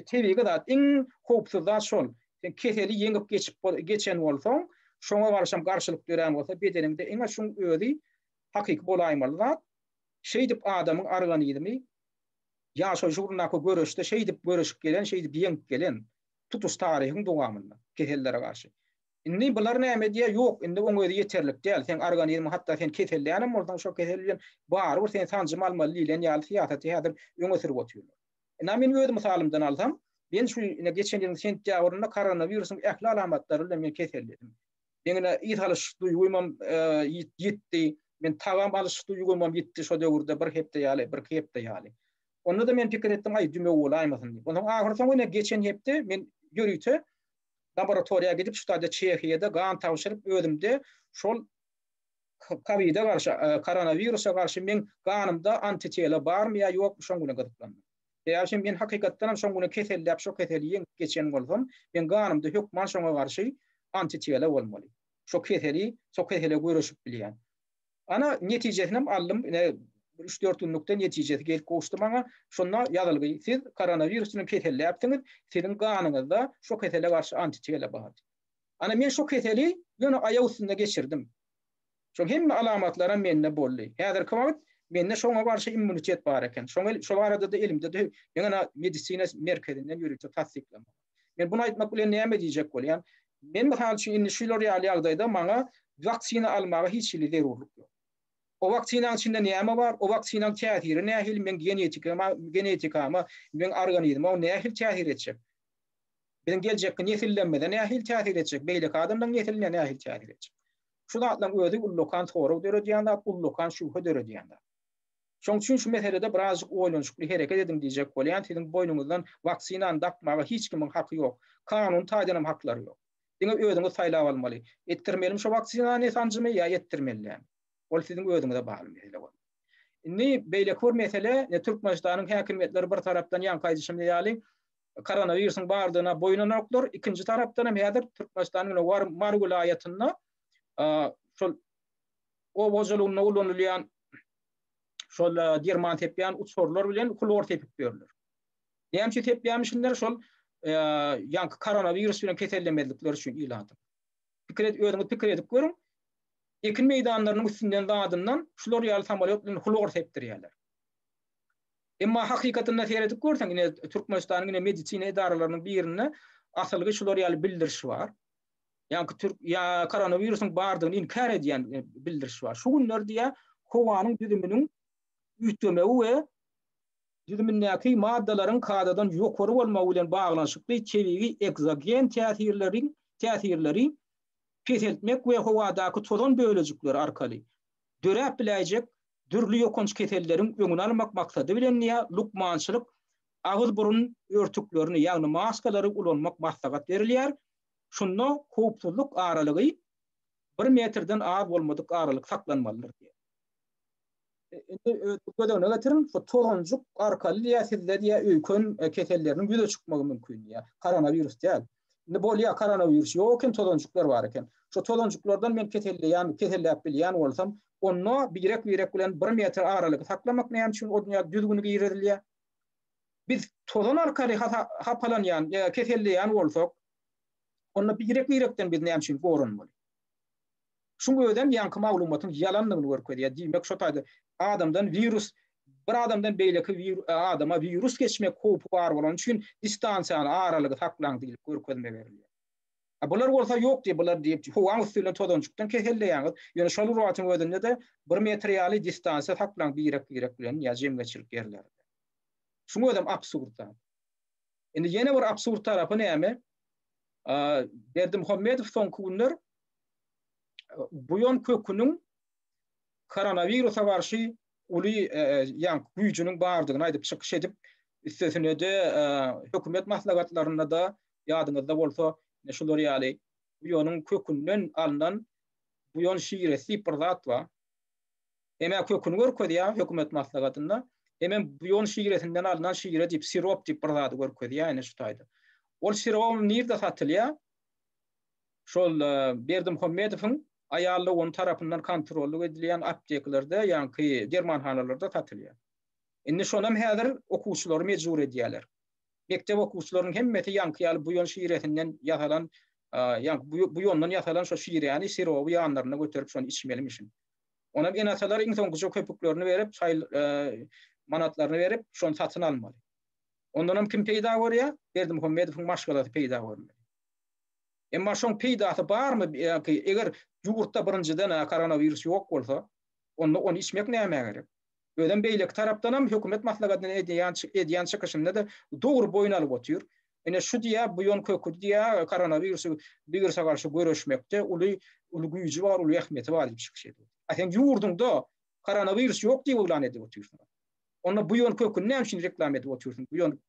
A: tebigy zat, iň howpsuz zat şol. Sen keseli ýeňip geçip geçen bolsaň, şoňa garşam garşylyk dörän bolsa bedeniňde iňa şuň özi hakyky bolaýmaly zat. Şeýdip adamyň organizmi ýaşaýyş ugrundaky göreşde şeýdip göreşip gelen, şeýdip ýeňip gelen tutuş taryhyň dowamynda kesellere garşy. Indi bular näme edýär? Ýok, indi oň özi ýeterlik däl. Seň organizmiň hatda sen keselleýänem bolsaň, şo kesel bilen barybir sen sanjym almaly diýlen ýaly syýasaty häzir öňe sürüp otyrlar. Ynha men öz mysalymdan alsam, men şu ine geçen ýylyň sentýabrynda koronawirusyň ähli alamatlary bilen men keselledim. Meň ine ys alyş duýgymam ýitdi, men tagam alyş duýgymam ýitdi şo döwürde bir hepde ýaly, birki hepde ýaly. Onda-da men pikir etdim, aý dümew bolaýmasyn diýip. Onsoň ahyrsoňy ine geçen hepde men ýörite laboratoriýa gidip şu taýda Çehiýada gan tabşyryp özümde şol kowide garşy koronawirusa garşy meň ganymda antitela barmy ýa ýokmy şoň bilen gyzyklandym. Sebäbi şem men hakykatdan hem şoň bilen keselläp şo keseli ýeňip geçen bolsam meň ganymda hökman şoňa garşy antitela bolmaly. Şo keseli şo kesele göreşip bilýän. Ana, netijesinem aldym, ine, bir üç-dört günlükde netijesi gelip gowuşdy maňa. Şonda ýazylgy, siz koronawirus bilen keselläpsiňiz, siziň ganyňyzda şo kesele garşy antitela bar diýip. Ana, men şo keseli ýöne aýak üstünde geçirdim. Şoň hemme alamatlaram mende boldy. Häzirki wagt mende şoňa garşy immunitet bar eken. Şoňa şo barada-da elimde-de meň ana medisina merkezinden ýörite tassyklama. Men buny aýtmak bilen näme diýjek bolýan? Men mysal üçin indi şular ýaly ýagdaýda maňa waksina almaga hiç hili zerurlyk ýok. O waksinanyň içinde näme bar? O waksinanyň täsiri nähili meň genetikama, genetikama, meň organizme o nähili täsir etjek? Biziň geljekki nesillerimize nähili täsir etjek? Beýleki adamlaryň nesiline nähili täsir etjek? Şu zatlaryň özi ullakan sorag döredýän zat, ullakan şübhe döredýän zat. Şoň üçin şu meselede birazjyk oýlanyşykly hereket ediň diýjek bolýan, siziň boýnuňyzdan waksinany dakmaga hiç kimiň haky ýok. Kanuny taýdan hem haklary ýok. Diňe özüňiz saýlap almaly. Etdirmelimi şo waksinany, sanjymy ýa etdirmeli dälmi? Ol siziň özüňize bagly mesele bolmaly. Indi beýleki bir mesele, Türkmenistanyň häkimiýetleri bir tarapdan ýaňky aýdyşym ýaly koronawirusyň bardygyna boýun alaklar, ikinji tarapdan hem häzir Türkmenistanyň Mary welaýatynda şol oba hojalygynda ulanylýan şol derman sepýän uçarlar bilen hlor sepip ýörler. Näme üçin sepýärmişinler? Şol ýaňky koronawirus bilen kesellemezlikleri üçin ilatyň. Pikir et, özüňiz pikir edip görüň. Ekin meýdanlarynyň üstünden zadyndan şular ýaly samolýot bilen hlor sepdirýärler. Emma hakykatynda seredip görseň, ine Türkmenistanyň ine medisina edaralarynyň birinde asylgy şular ýaly bildiriş bar. Ýaňky türk ýa koronawirusyň bardygyny inkär edýän e, bildiriş bar. Şu günler diýä howanyň düzüminiň üýtgemegi we düzümindäki maddalaryň kadadan ýokary bolmagy bilen baglanyşykly tebigy ekzogen täsirleriň täsirleri peseltmek we howadaky tozan bölejikleri arkaly döräp biläýjek dürli ýokanç keselleriň öňüni almak maksady bilen diýä lukmançylyk agyz-burun örtüklerini, ýagny maskalary ulanmak maslahat berilýär. Şunda howpsuzlyk aralygy bir metrden az bolmadyk aralyk saklanmalydyr diýýär. Indi göz öňüne getiriň, şu tozanjyk arkaly diýýär, sizde diýýär, öýken keselleriniň ýüze çykmagy mümkin diýýär. Koronawirus däl. Indi bolýar, koronawirus ýok eken, tozanjyklar bar eken. Şu tozanjyklardan men keselleýän, keselläp bilýän bolsam, onda birek-birek bilen bir metr aralygy saklamak näme üçin o dünýä düzgüni girizilýär? Biz tozan arkaly hapalanýan, keselleýän bolsak, onda birek-birekden biz näme üçin goranmaly? Şuň özem ýaňky maglumatyň ýalandygyny görkezýär. Diýmek, şo taýda adamdan wirus bir adamdan beýleki adama wirus geçmek howpy bar bolany üçin distansiýany, aralygy saklaň diýlip görkezme berilýär. A bular bolsa ýok diýip, bular diýip, howaň üsti bilen tozanjykdan keselleýäňiz. Ýöne şol bir wagtyň özünde-de bir metr ýaly distansiýa saklaň birek-birek bilen ýa jemgyýetçilik ýerlerde. Şuň özem absurd zat. Indi ýene bir absurd tarapy näme? Berdimuhamedow soňky günler buýan köküniň koronawirusa garşy uly ýaňky güýjüniň bardygyny aýdyp çykyş edip, üstesine-de hökümet maslahatlarynda-da ýadyňyzda bolsa, şular ýaly buýanyň kökünden alnan buýan şiresi diýip bir zat bar. Hem-ä köküni görkezýär hökümet maslahatynda, hemem buýan şiresinden alnan şire diýip, sirop diýip bir zady görkezýär ine şu taýda. Ol sirop nirde satylýar? Şol Berdimuhamedowyň aýal dogany tarapyndan kontrollyk edilýän apteklerde, ýaňky dermanhanalarda satylýar. Indi şonam häzir okuwçylary mejbur edýärler. Mekdep okuwçylarynyň hemmesi ýaňky ýaly buýan şiresinden ýasalan, ýaňky buýandan ýasalan şo şiräni, siroby ýanlarynda göterip şony içmelimişin. Onam ene-atalar iň soňkuja köpüklerini berip, çaý manatlaryny berip, şony satyn almaly. Ondanam kim peýda görýär? Berdimuhamedowyň maşgalasy peýda görmeli. Emma şoň peýdasy barmy? Eger ýurtda birinjiden koronawirus ýok bolsa, onda ony içmek nämä gerek? Özem beýleki tarapdanam hökümet maslahatynda edýän edýän çykyşynda-da dogry boýun alyp otyr. Ine şu diýýär, buýan köki diýýär, koronawirusy wirusa garşy göreşmekde uly uly güýji bar, uly ähmiýeti bar diýip çykyş edip otyr. A sen ýurduňda koronawirus ýok diýip yglan edip otyrsyň. Onda buýan köküni näme üçin reklama edip otyrsyň? Buýan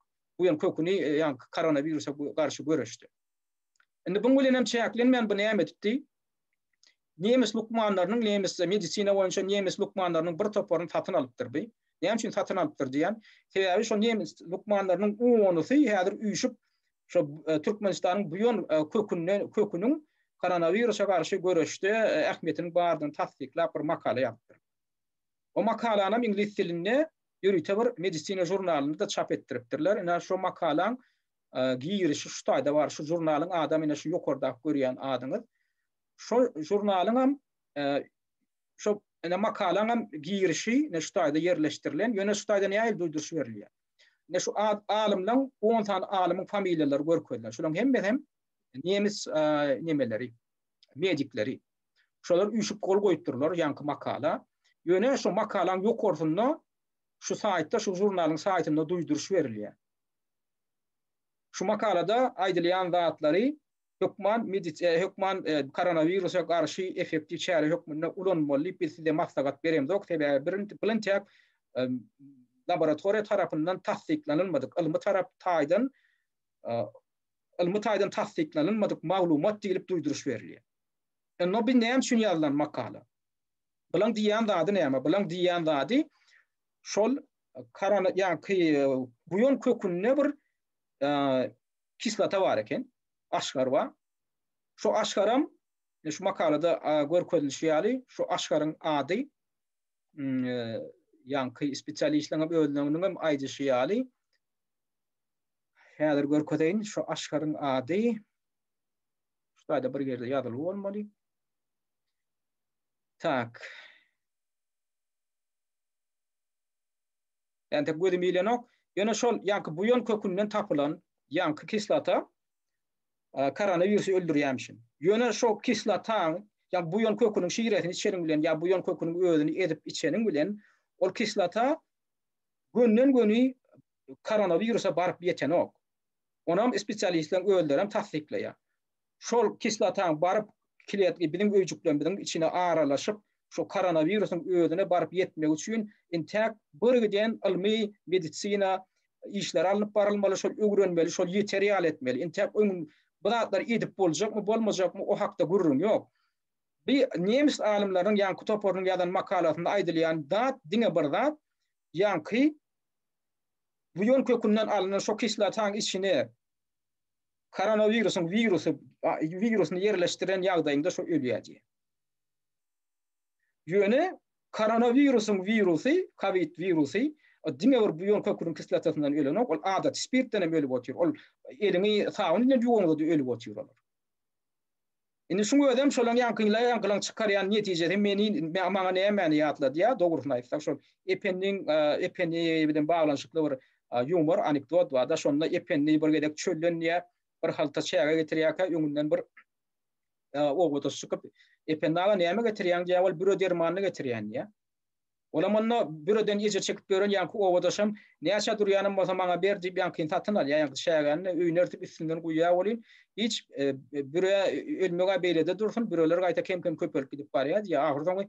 A: buýan köküni ýa koronawirusa garşy göreşde. Indi buň bilen hem çäklenmän bu näme edipdi? Nemes lukmanlarynyň, nemes medisina boýunça nemes lukmanlarynyň bir toparyny satyn alypdyr bu. Näme üçin satyn alypdyr diýen? Sebäbi şo nemes lukmanlarynyň onusy häzir üýşüp şo e, Türkmenistanyň buýan e, kökünden köküniň koronawirusa garşy göreşde e, ähmiýetiniň bardygyny tassyklap bir makala ýazypdyr. O makalany hem iňlis dilinde ýörite bir medisina žurnalynda çap etdiripdirler. Ine şo makalaň girişi şu taýda bar. Şu žurnalyň adam ine şu ýokardaky görýän adyňyz. Şo žurnalyň hem şo ine makalaň hem girişi ine şu taýda ýerleşdirilen. Ýöne şu taýda nähili duýduryş berilýär? Ine şu alymlaň 10 sany alymyň familiýalary görkezilen. Şolaryň hemmesi hem nemes nemeleri, medikleri. Şolar üýşüp gol goýupdyrlar ýaňky makala. Ýöne şu makalaň ýokarsynda şu saýtda, şu žurnalyň saýtynda duýduryş berilýär. Şu makalada aýdylýan zatlary Hökman hökman koronawirusa garşy effektiw çäre hökmünde ulanmaly diýip biz size maslahat beremzok, sebäbi birintäk laboratoriýa tarapyndan tassyklanylmadyk, ylmy tarap taýdan ylmy taýdan tassyklanylmadyk maglumat diýlip duýduryş berilýär. Indi bu näme üçin ýazylan makala? Bulaň diýýän zady näme? Bulaň diýýän zady şol korona ýaňky buýan kökünde bir kislota bar eken, aşgar bar. Şu aşgaram şu makalada görkezilişi ýaly, şu aşgaryň ady ýaňky spesialistleriň özleriniň hem aýdyşy ýaly häzir görkezeýin, şu aşgaryň ady şu taýda bir ýerde ýazyly bolmaly. Tak. Entek gözüm ilenok. Ýöne şol ýaňky buýan kökünden tapylan ýaňky kislota koronawirusy öldürýärmişin. Ýöne şo kislotaň, ýa buýan köküniň şiresini içeniň bilen ýa buýan köküniň özüni ezip içeniň bilen ol kislota gönden-göni koronawirusa baryp ýetenok. Onam spesialistleriň özlerem tassyklaýar. Şol kislotaň baryp kletki biziň öýjüklerimiziň içine aralaşyp, şo koronawirusyň özüne baryp ýetmegi üçin intäk birgiden ylmy medisina işleri alnyp barylmaly, şol öwrenmeli, şol ýeter ýaly etmeli. Intäk öň bu zatlary edip boljakmy, bolmajakmy o hakda gürrüň ýok. Bi nemes alymlarynyň ýaňky toparynyň ýazan makalasynda aýdylýan zat diňe bir zat, ýaňky buýan kökünden alnan şo kislotaň içine koronawirusyň wirusy wirusyny ýerleşdiren ýagdaýyňda şo ölýär diýýär. Ýöne koronawirusyň wirusy, kowid wirusy diňe bir buýan köküniň kislotasyndan ölenok, ol adaty spirtden hem ölüp otyr. Ol eliňi sabyn bilen ýuwaňda-da ölüp otyr olar. Indi şuň özem şolaň ýaňkyla ýaňkylaň çykarýan netijesi meni maňa nämäni ýatladýar, dogrusyny aýtsak şol Ependiň Ependi bilen baglanyşykly bir ýumor, anekdot bar-da, şonda Ependi bir gezek çölden diýýär, bir halta çäge getirýärkä öňünden bir obadaş çykyp, Ependi aga näme getirýäň diýýär, ol büre dermanyny getirýän diýýär. Olam onda büreden ejir çekip ýören ýaňky obadaşam, näçä durýanam bolsa maňa ber diýip ýaňkyny satyn alýar, ýaňky çägäni öýüne ertip üstünden guýýar welin, hiç büre ölmek-ä beýlede dursun, büreler gaýta kem-kem köpelip gidip barýar diýýär. Ahyrsoňy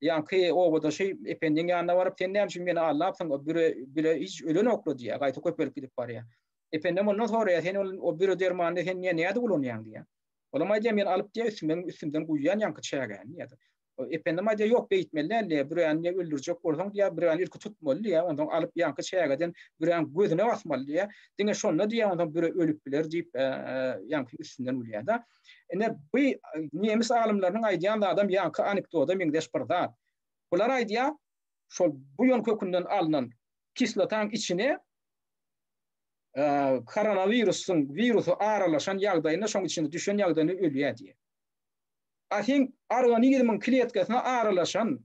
A: ýaňky obadaşy Ependiň ýanyna baryp, sen näme üçin meni aldapsyň, o büre, büre hiç ölenok-la diýýär, gaýta köpelip gidip barýar. Ependem ondan soraýar, sen ol o büre dermanyny sen nädip ulanýaň diýýär. Olam aýdýar, men alyp diýýär, üstümden, üstümden guýýan ýaňky çägäni diýýär. Ependem aýdýar, ýok, beýtmeli däl diýýär, büräni diýýär, öldürjek bolsaň diýýär, büräni ilki tutmaly diýýär, onsoň alyp ýaňky çägeden büräň gözüne basmaly diýýär. Diňe şonda diýýär, onsoň büre ölüp biler diýip, ýaňky üstünden gülýär-de. Ine, bu nemes alymlarynyň aýdýan zadam ýaňky anekdoda meňzeş bir zat. Bular aýdýar, şol buýan kökünden alnan kislotaň içine koronawirusyň wirusy aralaşan ýagdaýynda, şoň içine düşen ýagdaýynda ölýär diýýär. A seň organizmiň kletkasyna aralaşan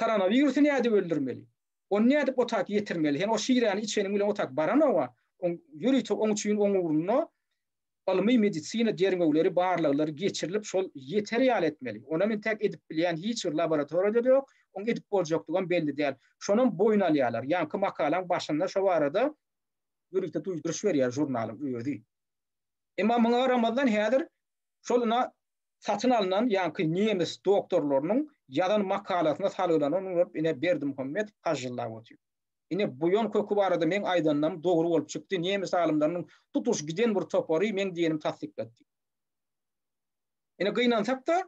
A: koronawirusy nädip öldürmeli? Ony nädip otak ýetirmeli? Sen o şiräni içeniň bilen otak baranoga, oň ýörite oň üçin oň ugrunda ylmy medisina derňewleri, barlaglary geçirilip şol ýeter ýaly etmeli. Onam entäk edip bilýän hiç bir laboratoriýada ýok, oň edip boljakdygam belli däl. Şonam boýun alýarlar. Ýaňky makalaň başynda şo barada ýörite duýduryş berýär žurnalyň özi. Emma muňa garamazdan häzir Şol ina satyn alnan ýaňky nemes doktorlarynyň ýazan makalasyna salgylanan bolup ine Berdimuhamedow pažžyldap otyr. Ine buýan köki barada meň aýdanlarym dogry bolup çykdy, nemes alymlarynyň tutuş giden bir topary meň diýenimi tassyklady. Ine gynansak-da,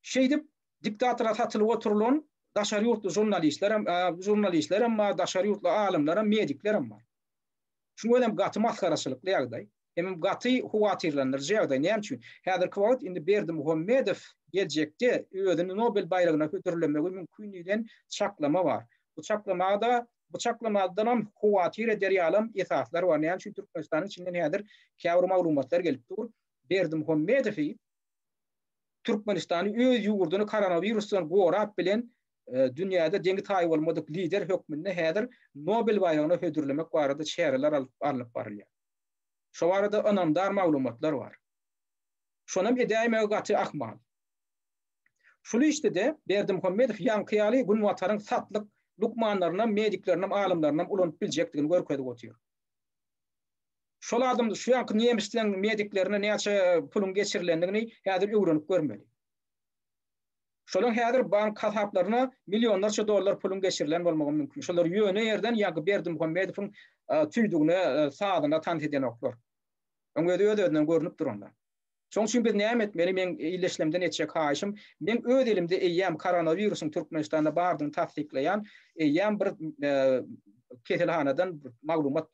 A: şeýdip diktatora satylyp oturylan daşary ýurtly žurnalistlerem, žurnalistlerem bar, daşary ýurtly alymlaram, mediklerem bar. Şuň özem gaty masgaraçylykly ýagdaý. Hemem gaty howatyrlandyryjy ýagdaý. Näme üçin? Häzirki wagt indi Berdimuhamedow geljekde özüni Nobel baýragyna hödürlemegi mümkin diýlen çaklama bar. Bu çaklamada, bu çaklamadanam howatyr eder ýalam esaslar bar. Näme üçin Türkmenistanyň içinden häzir käbir maglumatlar gelip dur. Berdimuhamedowy Türkmenistany öz ýurduny koronawirusdan gorap bilen dünýäde deňi-taýy bolmadyk lider hökmünde häzir Nobel baýragyna hödürlemek barada çäreler alnyp barylýar. Şo barada ynamdar maglumatlar bar. Şonam edäýmegi gaty ahmal. Şul işde-de Berdimuhamedow ýaňky ýaly Günbataryň satlyk lukmanlarynam, mediklerinem, alymlarynam ulanyp biljekdigini görkezip otyr. Şol adam şu ýanky nemisleň mediklerine näçe puluň geçirilendigini häzir öwrenip görmeli. Şolaň häzir bank hasaplaryna millionlarça dollar puluň geçirilen bolmagy mümkin. Şolar ýöne ýerden ýaňky Berdimuhamedowyň tüýdügine, sazyna tans edenoklar. Oň özi öz-özünden görnüp dur onda. Şoň üçin biz näme etmeli? Meň ildeşlerimden etjek haýyşym, meň öz elimde eýýäm koronawirusyň Türkmenistanda bardygyny tassyklaýan eýýäm bir keselhanadan maglumat,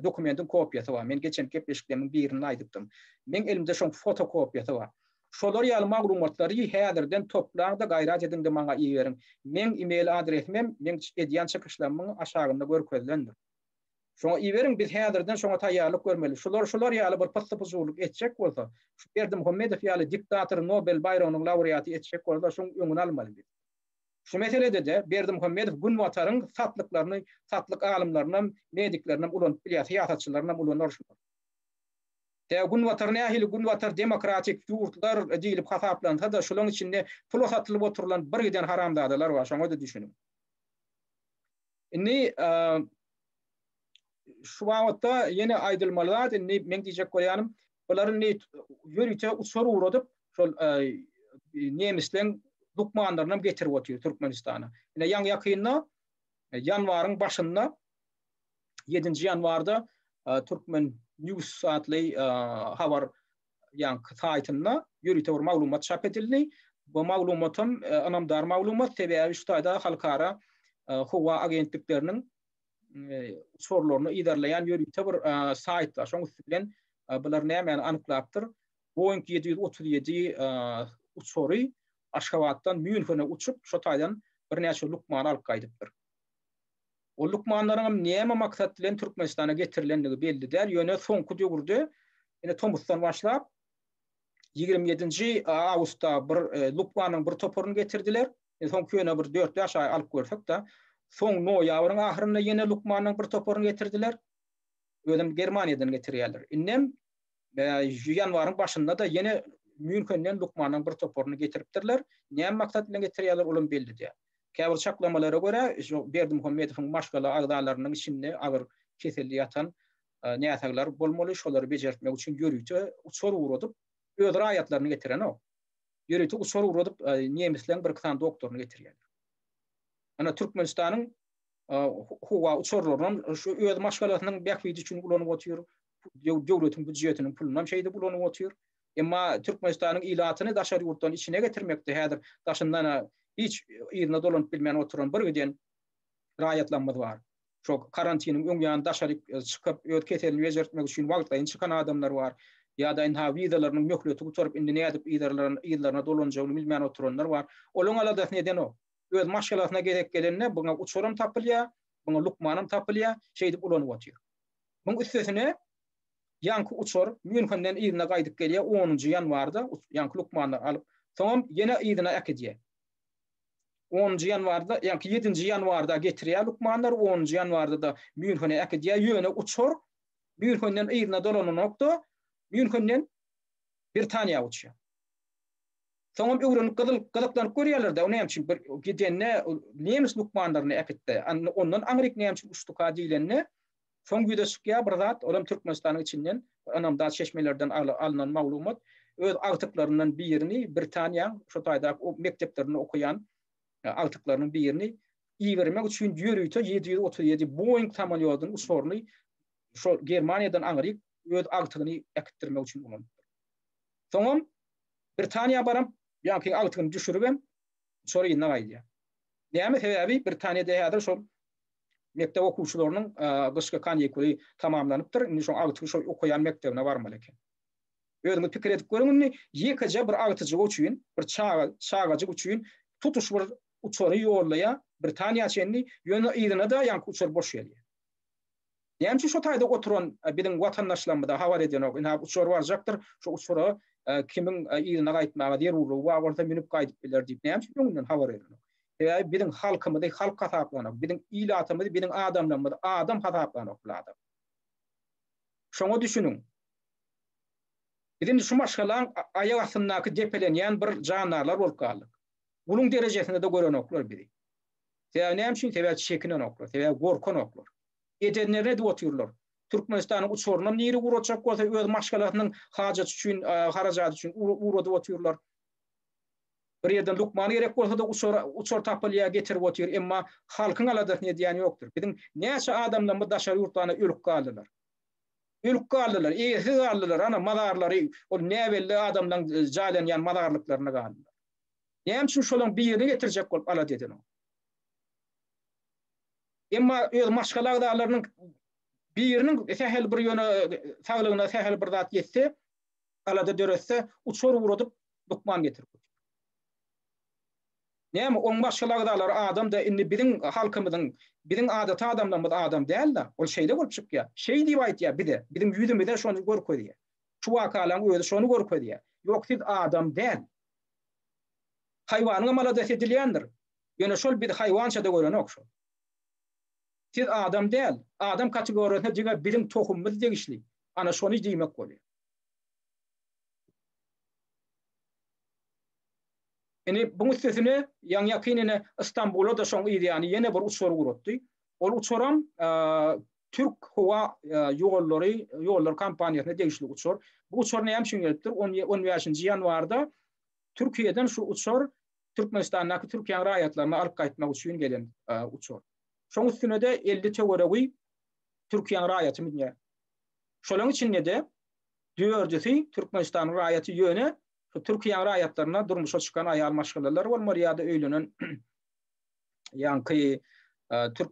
A: dokumentiň kopiýasy bar. Men geçen gepleşiklerimiň birinde aýdypdym. Meň elimde şoň fotokopiýasy bar. Şolar ýaly maglumatlary häzirden toplaň-da, gaýrat ediň-de maňa iberiň. Meň e-mail adresimem meň edýän çykyşlarymyň aşagynda görkezilendir. Şoňa iberiň, biz häzirden şoňa taýýarlyk görmeli. Şular şular ýaly bir pyssy-pyjurlyk etjek bolsa, şu Berdimuhamedow ýaly diktatory Nobel baýragynyň laureaty etjek bolsa, şoň öňüni almaly biz. Şu meselede-de Berdimuhamedow Günbataryň satlyklaryny, satlyk alymlarynam, mediklerinem ulanyp bilýär, syýasatçylarynam ulanar şular. Tä Günbatar nähili Günbatar demokratik ýurtlar diýlip hasaplansa-da, şulaň içinde pula satylyp oturylan birgiden haramzadalar bar, şoňa-da düşüniň. Indi şu babatda ýene aýdylmaly zat, indi meň diýjek bolýanym, bular indi ýörite uçar ugradyp, şol nemisleň lukmanlaryny hem getirip otyr Türkmenistana. Ine ýaňy-ýakynda ýanwaryň başynda 7-nji ýanwarda Türkmen News atly habar ýaňky saýtynda ýörite bir maglumat çap edildi. Bu maglumatam ynamdar maglumat, sebäbi şu taýda halkara howa agentlikleriniň uçarlaryny yzarlaýan ýörite bir saýt bar. Şoň üsti bilen bular nämäni anyklapdyr? Boeing 737 uçary Aşgabatdan Mýunhene uçup, şo taýdan birnäçe lukmany alyp gaýdypdyr. Ol lukmanlaryň hem näme maksat bilen Türkmenistana getirilendigi belli däl, ýöne soňky döwürde, ine tomusdan başlap, 27-nji awgustda bir lukmanyň bir toparyny getirdiler. E, soňky ýöne bir dört-bäş aý alyp görsek-de, soň noýabryň ahyrynda ýene lukmanyň bir toparyny getirdiler. Özem Germaniýadan getirýärler. Indem ýanwaryň başynda-da ýene Mýunhenden lukmanyň bir toparyny getiripdirler. Näme maksat bilen getirýärler, olam belli däl. Käbir çaklamalara görä, şu Berdimuhamedowyň maşgala agzalarynyň içinde agyr keselli ýatan näsaglar bolmaly, şolary bejertmek üçin ýörite uçar ugradyp, öz raýatlaryny getirenok. Ýörite uçar ugradyp, nemisleň bir-iki sany doktoryny getirýärler. Ana Türkmenistanyň howa uçarlarynam şu öz maşgalasynyň bähbidi üçin ulanyp otyr. Döwletiň býujetiniň pulunam şeýdip ulanyp otyr. Emma Türkmenistanyň ilatyny daşary ýurtdan içine getirmekde häzir daşyndan hiç yzyna dolanyp bilmän oturan bir giden raýatlarymyz bar. Şo karantiniň öň ýany daşary çykyp, öz keselini bejertmek üçin wagtlaýyn çykan adamlar bar. Ýa-da ynha wizalarynyň möhleti gutaryp indi nädip yzlaryna dolanjagyny bilmän oturanlar bar. Olaň aladasyny edenok. Öz maşgalasyna gezek gelende buňa uçaram tapylýar, buňa lukmanam tapylýar, şeýdip ulanyp otyr. Muň üstesine ýaňky uçar Mýunhenden yzyna gaýdyp gelýär onunjy ýanwarda, ýaňky lukmanlary alyp, soňam ýene yzyna äkidýär. Onunjy ýanwarda, ýaňky ýedinji ýanwarda getirýär lukmanlary, onunjy ýanwarda-da Mýunhene äkidýär, ýöne uçar Mýunhenden yzyna dolananok-da, Mýunhenden Britaniýa uçýar. Soňam öwrenip gyzyl gyzyklanyp görýärler-de, o näme üçin bir gidende nemes lukmanlaryny äkitdi. Ondan aňryk näme üçin uçduka diýlende, soň ýüze çykýar bir zat, olam Türkmenistanyň içinden ynamdar çeşmelerden alnan maglumat, öz agtyklaryndan birini Britaniýaň şo taýdaky mekdeplerinde okaýan agtyklarynyň birini ibermek üçin ýörite 737 Boeing samolýodynyň uçaryny şol Germaniýadan aňryk öz agtygyny äkitdirmek üçin ulanypdyr. Soňam Britaniýa baram ýaňky agtygyny düşüribem uçar yzyna gaýdýar. Näme sebäbi Britaniýada häzir şol mekdep okuwçylarynyň gyşky kanikuly tamamlanypdyr. Indi şoň agtygy şol okaýan mekdebine barmaly eken. Özüňiz pikir edip görüň indi ýekeje bir agtyjygy üçin, bir çaga, çagajyk üçin tutuş bir uçary ýollaýar Britaniýa çenli, ýöne yzyna-da ýaňky uçar boş gelýär. Näme üçin şo taýda oturan biziň watandaşlarymyza habar edenok, ynha uçar barjakdyr, şo uçara kimiň yzyna gaýtmaga zerurlygy bar bolsa münüp gaýdyp biler diýip, näme üçin öňünden habar berenok? Sebäbi biziň halkymyzy halk hasaplanok, biziň ilatymyzy, biziň adamlarymyzy adam hasaplanok bu adam. Şoňa düşüniň. Biz indi şu maşgalaň aýak astyndaky depelenýän bir jandarlar bolup galdyk. Guluň derejesinde-de görenoklar bizi. Sebäbi näme üçin? Sebäbi çekinenoklar, sebäbi gorkanoklar. Edenlerini edip otyrlar. Türkmenistanyň uçarynam niri ugratjak bolsa öz maşgalasynyň hajaty üçin, harajaty üçin ugradyp otyrlar. Bir ýerden lukman gerek bolsa-da uçar uçar tapylýar, getirip otyr. Emma halkyň aladasyny edýän ýokdur. Biziň näçe adamlarymyz daşary ýurtlarda ölüp galdylar. Ölüp galdylar, eýesiz galdylar, ana mazarlary ol näbelli adamlaryň jaýlanýan mazarlyklarynda galdylar. Näme üçin şolaryň birini getirjek bolup alada edenok? Emma öz maşgala agzalarynyň biriniň sähel bir ýöne saglygyna sähel bir zat ýetse, alada döretse, uçar ugradyp lukman getirip. Näme, oň maşgala agzalary adam-da, indi biziň halkymyzyň, biziň adaty adamlarymyz adam däl-de, ol şeýle bolup çykýar. Şeý diýip aýtýar bize, biziň ýüzümize şony görkezýär. Şu wakalaryň özi şony görkezýär. Ýok, siz adam däl. Haýwanyňam aladasy edilýändir. Ýöne şol bizi haýwança-da görenok şol. Siz adam däl. Adam kategoriýasyna diňe biziň tohumymyz degişli. Ana şony diýmek bolýar. Indi buň üstesine ýaňy-ýakyn ine Istanbula-da şoň yz ýany ýene bir uçar ugratdy. Ol uçaram Türk howa ýollary ýollar kompaniýasyna degişli uçar. Bu uçar näme üçin gelipdir? On bäşinji ýanwarda Türkiýeden şu uçar Türkmenistandaky Türkiýäniň raýatlaryny alyp gaýtmak üçin gelen uçar. Şoň üstüne-de 50 töweregi Türkiýäniň raýaty münýär. Şolaryň içinde-de dördüsi Türkmenistanyň raýaty ýöne şu Türkiýäniň raýatlaryna durmuşa çykan aýal maşgalalar bolmaly ýa-da öýlenen ýaňky türk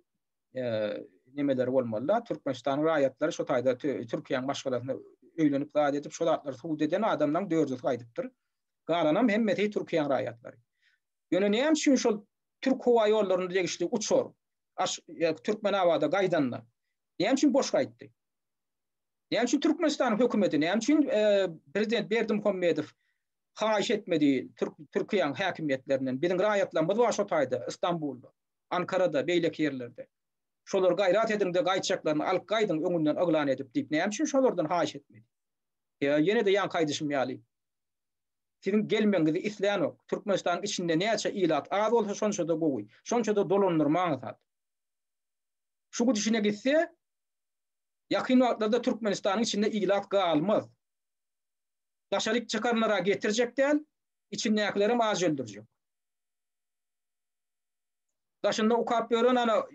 A: nemeleri bolmaly-da, Türkmenistanyň raýatlary şo taýda Türkiýäniň maşgalasyna öýlenip zat edip şo zatlary subut eden adamlaryň dördüsi gaýdypdyr. Galanam hemmesi Türkiýäniň raýatlary. Ýöne näme üçin şol Türk howa ýollaryna degişli uçar Türkmenabada gaýdanda näme üçin boş gaýtdy? Näme üçin Türkmenistanyň hökümeti, näme üçin prezident Berdimuhamedow haýyş etmedi Türkiýäniň häkimiýetlerinden? Biziň raýatlarymyz bar şo taýda, Istanbulda, Ankarada, beýleki ýerlerde. Şolar gaýrat ediň-de gaýtjaklaryny alyp gaýdyň öňünden yglan edip diýip, näme üçin şolardan haýyş etmedi? Ýene-de ýaňky aýdyşym ýaly, siziň gelmegiňizi islänok. Türkmenistanyň içinde näçe ilat az bolsa şonça-da gowy. Şonça-da dolandyrma aňsat. Şu gidişine gitse, Ýakyn wagtlarda Türkmenistanyň içinde ilat galmaz. Daşaryk çykanlara getirjek däl, içindäkilerem aç öldürjek. Daşynda okap ýören ana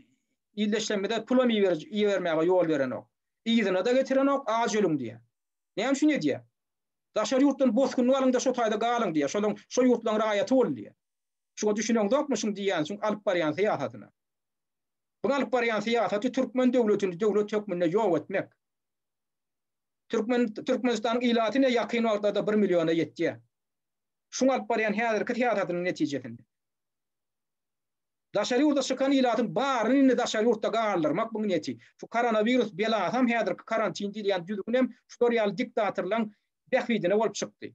A: ildeşlerimize pulam ibermäge ýol berenok. Yzyna-da getirenok, aç ölüň diýýär. Näme üçin edýär? Daşary ýurtdan bosgunlyk alyň-da şo taýda galyň diýýär. Şolaň şo ýurtlaryň raýaty bol diýýär. Şuňa düşüneňzokmy şuň diýýän, şuň alyp barýan syýasatyna? Bu alyp barýan syýasaty türkmen döwletini döwlet hökmünde ýok etmek. Türkmen Türkmenistanyň ilaty ine ýakyn wagtlarda bir milliona ýetýär. Şuň alyp barýan häzirki syýasatynyň netijesinde. Daşary ýurda çykan ilatyň baryny indi daşary ýurtda galdyrmak buň niýeti. Şu koronawirus belasam häzirki karantin diýilýän düzgünem şular ýaly diktatorlaň bähbidine bolup çykdy.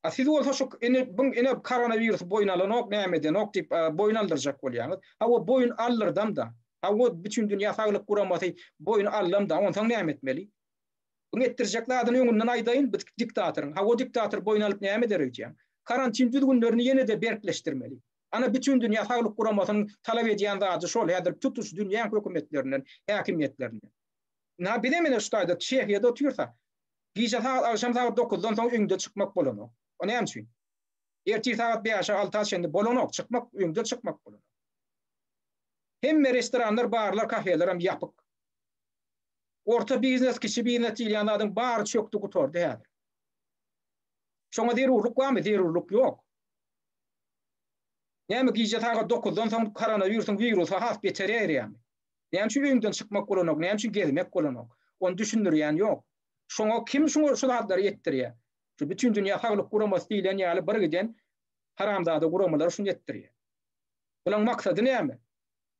A: A siz bolsa şu ine buň ine koronawirusy boýun alanok, näme edenok diýip boýun aldyrjak bolýaňyz. Hawa boýun aldyrdam-da. Hawa Bütindünýä Saglyk Guramasy boýun aldam-da, onsoň näme etmeli? Buň etdirjek zadyny öňünden aýdaýyn, bu diktatoryň. Hawa diktator boýun alyp näme eder öýdýäň? Karantin düzgünlerini ýene-de berkleşdirmeli. Ana Bütindünýä Saglyk Guramasynyň talap edýän zady şol häzir tutuş dünýäň hökümetlerinden, häkimiýetlerinden. Ynha bizem ine şu taýda Çehiýada otyrsak, Gije sagat agşam sagat dokuzdan soň öňden çykmak bolanok. O näme üçin? Ertir sagat bäşe alta çenli bolanok, çykmak, öňden çykmak bolanok. Hemme restoranlar, barlar, kafeler hem ýapyk. Orta biznes, kiçi biznes diýilýän zadyň bary çökdi, gutardy häzir. Şoňa zerurlyk barmy? Zerurlyk ýok. Näme gije sagat dokuzdan soň koronawirusyň wirusy has beter ýaýraýarmy? Näme üçin öýüňden çykmak bolanok, näme üçin gezmek bolanok? Ony düşündirýän ýok. Şoňa kim şuňa şu zatlary etdirýär? Şu Bütindünýä Saglyk Guramasy diýlen ýaly bir giden haramzada guramalar şuny etdirýär. Bulaň maksady näme?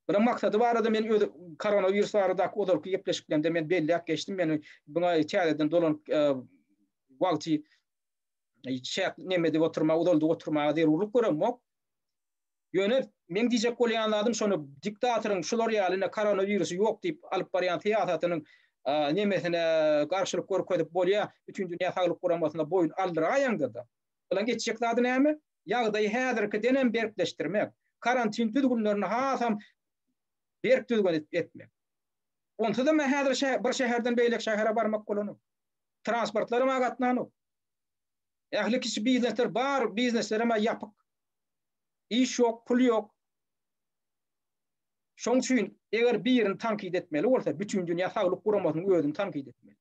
A: Bulaň maksady barada men öz koronawirus baradaky ozalky gepleşiklerimde men belläp geçdim. Men buňa täzeden dolanyp wagty çäk neme edip oturmaga, uzaldyp oturmaga zerurlyk göremok. Ýöne meň diýjek bolýan zadym şony diktatoryň şular ýaly ine koronawirusy ýok diýip alyp barýan syýasatynyň nemesine garşylyk görkezip bolýa Bütindünýä Saglyk Guramasyna boýun aldyraýaňda-da. Bulaň etjek zady näme? Ýagdaýy häzirkidenem berkleşdirmek. Karantin düzgünlerini hasam berk düzgün etmek. Onsuzam häzir bir şäherden beýleki şähere barmak bolanok. Transportlaram gatnanok. Ähli kiçi biznesler bar, bizneslerem ýapyk. Iş ýok, pul ýok. Şoň üçin eger birini tankyt etmeli bolsa, Bütindünýä Saglyk Guramasynyň özüni tankyt etmeli.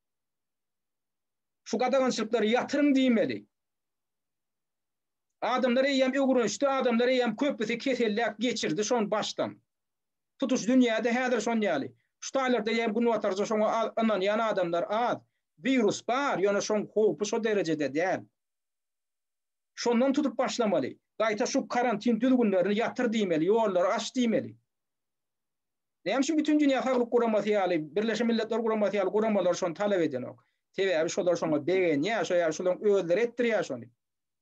A: Şu gadagançylyklary ýatyryň diýmeli. Adamlar eýýäm öwrenişdi, adamlar eýýäm köpüsi keselläp geçirdi şony başdan. Tutuş dünýäde häzir şon ýaly. Şu taýlarda eýýäm günbatarda şoňa ynanýan adamlar az. Wirus bar, ýöne şoň howpy şo derejede däl. Şondan tutup başlamaly. Gaýta şu karantin düzgünlerini ýatyr diýmeli, ýollary aç diýmeli. Näme üçin Bütindünýä Saglyk Guramasy ýaly, Birleşen Milletler Guramasy ýaly guramalar şony talap edenok? Sebäbi şolar şoňa begenýär, şo ýaly şolaryň özleri etdirýär şony.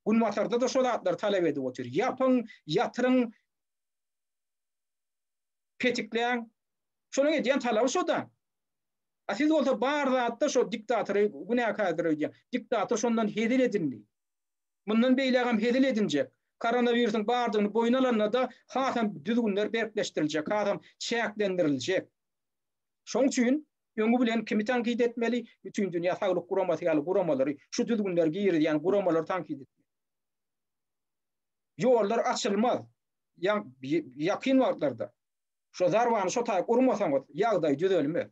A: Günbatarda-da şo zatlary talap edip otyr. Ýapyň, ýatyryň, petikläň. Şolaryň edýän talaby şo-da. A siz bolsa bar zatda şo diktatory günäkärdir öýdýäň. Diktator şondan hezil edindi. Mundan beýlägem hezil edinjek. Koronawirusyň bardygyny boýun alanda-da hasam düzgünler berkleşdiriljek, hasam çäklendiriljek. Şoň üçin öňi bilen kimi tankyt etmeli? Bütindünýä Saglyk Guramasy ýaly guramalary, şu düzgünleri girizýän guramalary tankyt etmeli. Ýollar açylmaz. Ýakyn wagtlarda. Şo zarbany şo taýyk urmasaňyz, ýagdaý düzelmez.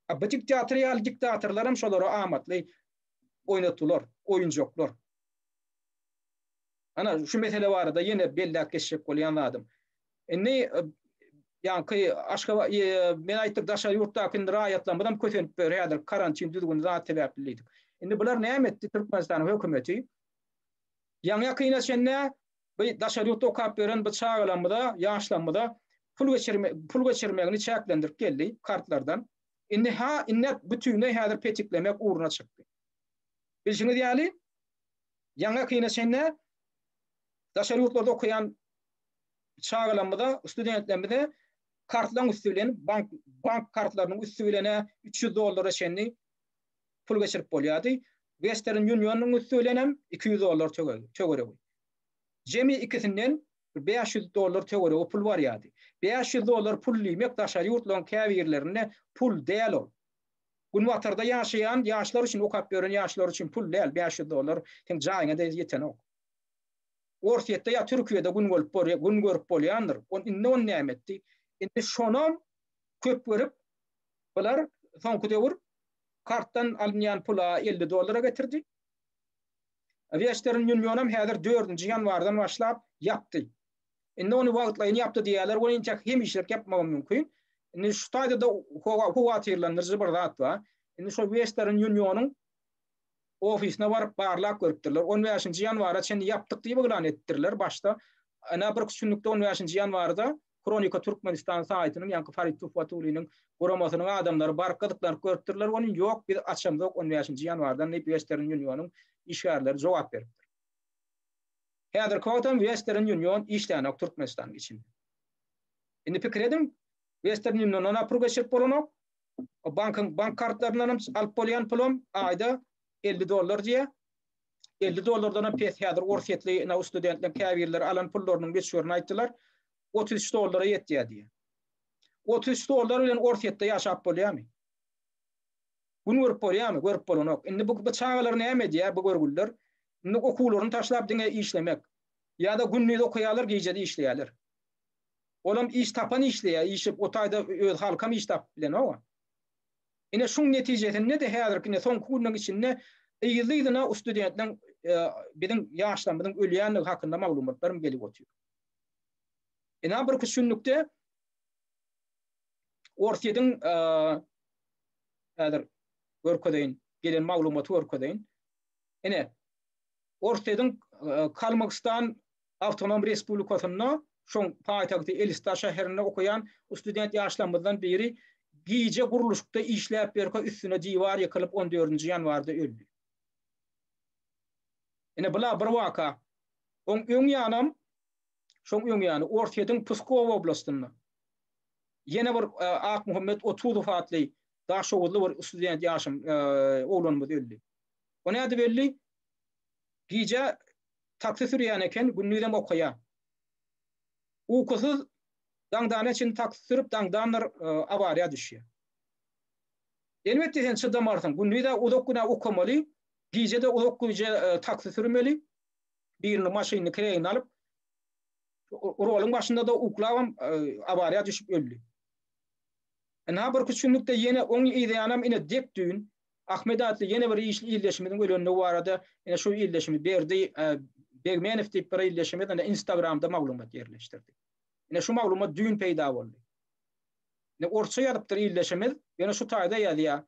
A: A bu diktator ýaly diktatorlaram şolara amatly oýnatgylar, oýunjaklar. Ana, şu mesele barada ýene belläp geçjek bolýan zadym. Indi ýaňky Aşgabat men aýtdyk daşary ýurtdaky indi raýatlarymyzam kösenip ýör häzir karantin düzgüni zat sebäpli diýdik. Indi bular näme etdi Türkmenistanyň hökümeti? Ýaňy-ýakyna çenli bu daşary ýurtda okap ýören bu çagalarymyza, ýaşlarymyza pul geçirme pul geçirmegini çäklendirip geldi kartlardan. Indi ha indi bütinleý häzir petiklemek ugruna çykdy. Bilşiňiz ýaly, ýaňy-ýakyna çenli daşary ýurtlarda okaýan çagalarymyza, studentlerimize kartlaryň üsti bilen, bank bank kartlarynyň üsti bilen 300 dollara çenli pul geçirip bolýardy. Western Union-yň üsti bilen hem 200 dollar töweregi. Jemi ikisinden 500 dollar töweregi pul barýardy. 500 dollar pul diýmek daşary ýurtlaryň käbirlerinde pul däl ol. Günbatarda ýaşaýan ýaşlar üçin, okap ýören ýaşlar üçin pul däl 500 dollar, seň jaýyňa-da ýetenok. Orsýetde ýa Türkiýede gün görüp bolýar, gün görüp bolýandyr. On indi ony näme etdi? Indi şonam köp görüp bular soňky döwür kartdan alynýan pula 50 dollara getirdi. Western Unionam häzir dördünji ýanwardan başlap ýapdy. Indi ony wagtlaýyn ýapdy diýýärler, ony entek hemişelik ýapmagam mümkin. Indi şu taýda-da howatyrlandyryjy bir zat bar. Indi şol Western Unionyň ofisine baryp barlap görüpdirler. On bäşinji ýanwara çenli ýapdyk diýip yglan edipdirler başda. Ine bir günlükde on bäşinji ýanwarda Hronika Türkmenistan saýtynyň ýaňky Farid Tuhbatulliniň guramasynyň adamlary baryp gyzyklanyp görüpdirler welin, ýok biz açamzok on bäşinji ýanwardan diýip Western Unionyň işgärleri jogap beripdir. Häzirki wagtam Western Union işlänok Türkmenistanyň içinde. Indi pikir ediň, Western Uniondan pul geçirip bolanok, bankyň bank kartlaryndan hem alyp bolýan pulam aýda 50 dollar diýýär. 50 dollardan hem pes häzir orsýetli ina studentleriň käbirleri alan pullarynyň möçberini aýtdylar. 33 dollara ýetýär diýýär. 33 dollar bilen Orsýetde ýaşap bolýarmy? Gün görüp bolýarmy? Görüp bolanok. Indi bu, bu çagalar näme edýär bu görgüliler? Indi okuwlaryny taşlap diňe işlemek. Ýa-da gündiz okaýarlar, gije-de işleýärler. Olam iş tapan işleýär, işi o taýda öz halkam iş tapyp bilenok. Ine şuň netijesinde-de häzirki ine soňky günleriň içinde yzly-yzyna studentleriň e, biziň ýaşlarymyzyň ölýändigi hakynda maglumatlarym gelip otyr. Ine bir günlükde Orsýetiň e, häzir görkezeýin, gelen maglumaty görkezeýin. Ine Orsýetiň e, Kalmykstan Awtonom Respublikasynda, şoň paýtagty Elista şäherinde okaýan student ýaşlarymyzdan biri gije gurluşykda işläp ýörkä üstüne diwar ýykylyp on dördünji ýanwarda öldi. Ine bula bir waka. Oň öň ýanam, şoň öň ýany Orsýetiň Pskow oblastynda ýene bir Akmuhammet Otuzow atly daşoguzly bir student ýaşym oglanymyz öldi. O nädip öldi? Gije taksi sürýän eken, gündizem okaýar. Ukusyz daňdana çenli taksi sürüp, daňdanlar awariýa düşýär. Elbetde sen çydamarsyň. Gündiz-ä uzak gün-ä okamaly, gije-de uzak gije taksi sürmeli. Biriniň maşynyny kireýine alyp, roluň başynda-da uklabam awariýa düşüp öldi. Ynha birküç günlükde ýene oň yzýanam ine dek düýn Ahmet atly ýene bir işli ildeşimiziň ölendigi barada ine şu ildeşimiz Berdi Begmenow diýip bir ildeşimiz ine Instagramda maglumat ýerleşdirdi. Ine şu maglumat düýn peýda boldy. Ine orsça ýazypdyr ildeşimiz, ýöne şu taýda ýazýar.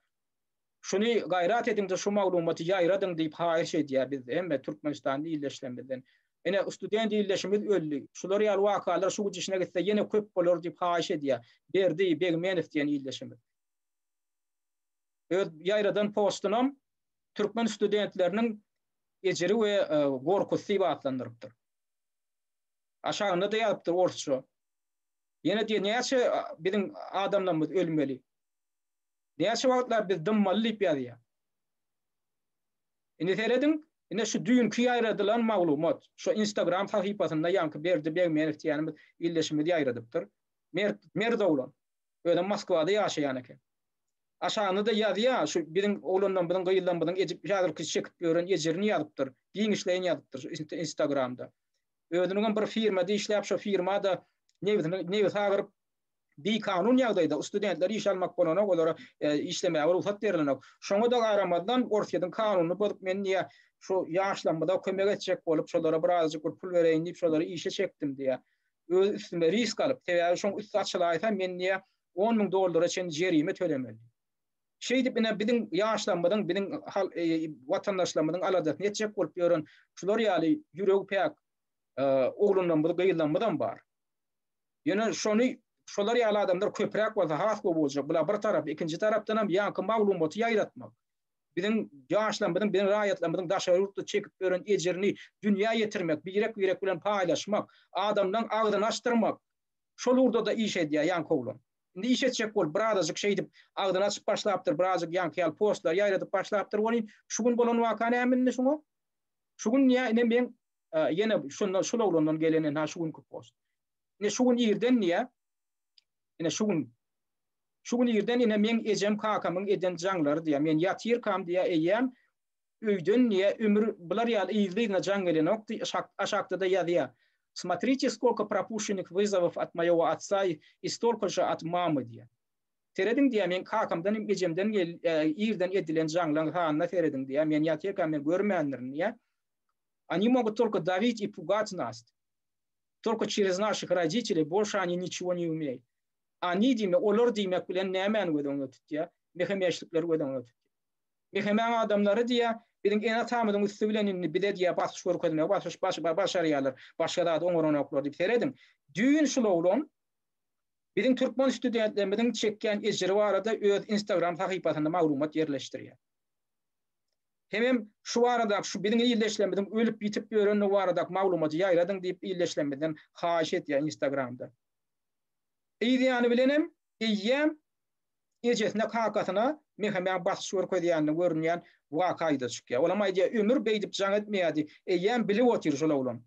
A: Şuny gaýrat ediňde şu maglumaty ýaýradyň diýip haýyş edýär biz hemme Türkmenistanly ildeşlerimizden. Ine student ildeşimiz öldi. Şular ýaly wakalar şu gidişine gitse ýene köp bolar diýip haýyş edýär. Berdi Begmenow diýen ildeşimiz. Öz ýaýradan postunam türkmen studentleriniň ejiri we gorkusy diýip atlandyrypdyr. Aşagynda-da ýazypdyr orsça. Ýene diýýär näçe biziň adamlarymyz ölmeli. Näçe wagtlap biz dymmaly diýip ýazýar. Indi serediň, ine şu düýnki ýaýradylan maglumat, şu Instagram sahypasynda ýaňky Berdi Begmenow diýýänimiz ildeşimiz ýaýradypdyr. Mert, mert oglan. Özem Moskwada ýaşaýan eken. Aşagynda-da ýazýar, şu biziň oglanlarymyzyň, gyzlarymyzyň ejip, häzirki çekip ýören ejirini ýazypdyr. Giňişleýin ýazypdyr şu Instagramda. Özüniňem bir firmada işläp, şo firmada nebsini, nebsi agyryp, bikanun ýagdaýda studentleri işe almak bolanok, olara işlemäge rugsat berilenok. Şoňa-da garamazdan, Orsýetiň kanunyny bozup, men diýýär, şu ýaşlarymyza kömek etjek bolup, şolara birazajyk bir pul bereýin diýip, şolary işe çekdim diýýär. Öz üstüme risk alyp, sebäbi şoň üsti açylaýsa, men diýýär, 10 müň dollara çenli jerime tölemeli. Şeýdip ine biziň ýaşlarymyzyň, biziň watandaşlarymyzyň aladasyny etjek bolup ýören şular ýaly ýüregi päk oglanlarymyz, gyzlarymyzam bar. Ýöne şony şolar ýaly adamlar köpräk bolsa has gowy boljak. Bular bir tarapy, ikinji tarapdan hem ýaňky maglumaty ýaýratmak. Biziň ýaşlarymyzyň, biziň raýatlarymyzyň daşary ýurtda çekip ýören ejirini dünýä ýetirmek, birek-birek bilen paýlaşmak, adamlaryň agzyny açdyrmak. Şol ugurda-da iş edýär ýaňky oglan. Indi iş etjek bolup birazajyk şeýdip agzyny açyp başlapdyr, birazajyk ýaňky ýaly postlary ýaýradyp başlapdyr welin, şu gün bolan waka näme indi şuňa? Şu gün diýýär, ine meň ýene şundan şul oglandan gelen ynha şu günki post. Ine şu gün irden diýýär, ine şu gün şu gün irden ine meň ejem kakamyň eden jaňlary diýýär. Men ýatyrkam diýýär, eýýäm öýden diýýär, ömür bular ýaly yzly-yzyna jaň gelenok diý, aşakda-da ýazýar. Smotrite skolko propušennih wyzowow ot moýego otsa i stolko že ot mamy diýýär. Serediň diýýär, meň kakamdan hem ejemden irden edilen jaňlaň sanyna serediň diýýär, men ýatyrkam men görmändirin diýýär. Oni mogut tolko dawit i pugat nas. Tolko çerez naših roditeley bolşe oni niçego ne umeýut. Oni diýmek, olar diýmek bilen nämäni göz öňünde tutýar? Mehemeşlikleri göz öňünde tutýar. Mehemäň adamlary diýýär, biziň ene-atamyzyň üsti bilen indi bize diýýär basyş görkezmegi basyş başarýarlar, başga zady oňaranoklar diýip serediň. Düýn şul oglan biziň türkmen studentlerimiziň çekýän ejiri barada öz Instagram sahypasynda maglumat ýerleşdirýär. Hemem şu baradaky şu biziň ildeşlerimiziň ölüp ýitip ýörendigi baradaky maglumaty ýaýradyň diýip ildeşlerimizden haýyş edýär Instagramda. Yz ýany bilenem eýýäm ejesine kakasyna mehemäň basyş görkezýänini görünýän waka ýüze çykýar. Olam aýdýar ömür beýdip jaň etmeýärdi. Eýýäm bilip otyr şol oglan.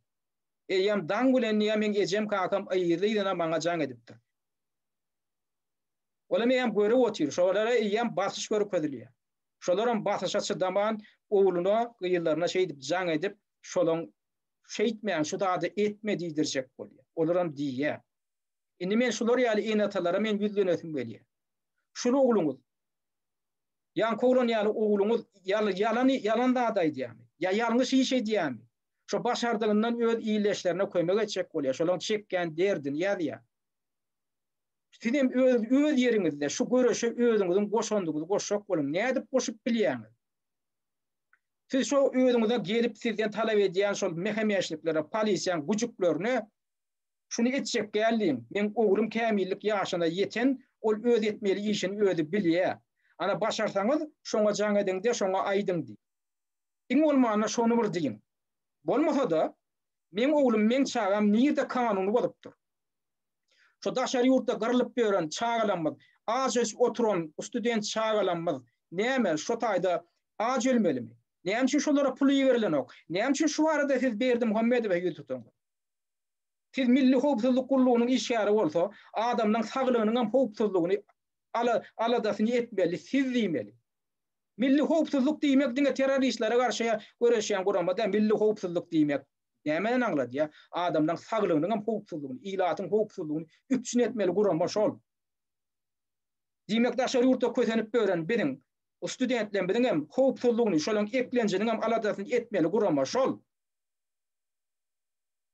A: Eýýäm daň bilen diýýär meň ejem kakam yzly-yzyna maňa jaň edipdir. Olam eýýäm görüp otyr. Şolara eýýäm basyş görkezilýär. Şolaram basyşa çydaman ogluna, gyzlaryna şeýdip jaň edip, şolaň şeýtmäň, şu zady etme diýdirjek bolýar. Olaram diýýär. Indi men şular ýaly ene-atalara men ýüzlenesim gelýär. Şul ogluňyz, ýaňky oglan ýaly ogluňyz ýaly ýalan ýalan zat aýdýarmy? Ýa ýalňyş iş edýärmi? Şo başardygyndan öz ildeşlerine kömek etjek bolýar, şolaň çekýän derdini ýazýar. Sizem öz öz ýeriňizde şu göreşe özüňiziň goşandyňyzy goşjak boluň. Nädip goşup bilýäňiz? Siz şo özüňize gelip sizden talap edýän şol mehemeşliklere, polisiýaň güjüklerine şuny etjek däl diýiň. Meň oglum kämillik ýaşyna ýeten, ol öz etmeli işini özi bilýä. Ana başarsaňyz şoňa jaň ediňde şoňa aýdyň diý. Iň bolmanda şony bir diýiň. Bolmasa-da, meň oglum, meň çagam nirde kanuny bozupdyr? Şu daşary ýurtda gyrlyp ýören çagalarymyz, aç ösüp oturan student çagalarymyz näme şo taýda aç ölmelimi? Näme üçin şolara pul iberilenok? Näme üçin şu barada siz Berdimuhamedowa ýüz tutuňyz? Siz Milli howpsuzlyk gullugynyň işgäri bolsa, adamlaň saglygynyňam howpsuzlygyny. Ala, aladasyny etmeli siz diýmeli. Milli howpsuzlyk diýmek diňe terroristlere garşy göreşýän gurama däl, milli howpsuzlyk diýmek nämäni aňladýar? Adamlaryň saglygynyň hem howpsuzlygyny, ilatyň howpsuzlygyny üpjün etmeli gurama şol. Diýmek daşary ýurtda kösenip ýören biziň studentlerimiziň hem howpsuzlygyny, şolaryň eklenjiniň hem aladasyny etmeli gurama şol.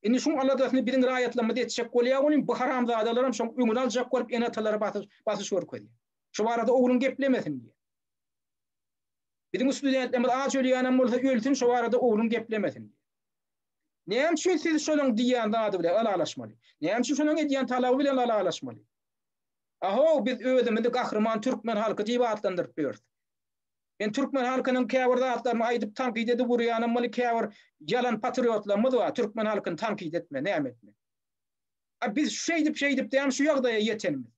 A: Indi şuň aladasyny biziň raýatlarymyz etjek bolýar welin, bu haramzadalaram şoň öňüni aljak bolup ene-atalara basyş basyş görkezýär. Şu barada ogluň geplemesin diýýär. Biziň studentlerimiz aç ölýänem bolsa ölsün şu barada ogluň geplemesin diýýär. Näme üçin siz şolaň diýýän zady bilen ylalaşmaly? Näme üçin şolaň edýän talaby bilen ylalaşmaly? Ahow biz özümizi gahryman türkmen halky diýip atlandyryp ýörüs. Men türkmen halkynyň käbir zatlaryny aýdyp tankyt edip urýanam weli käbir ýalan patriotlarymyz bar türkmen halkyny tankyt etme näme etme. A biz şeýdip şeýdip dämi şu ýagdaýa ýetenimiz.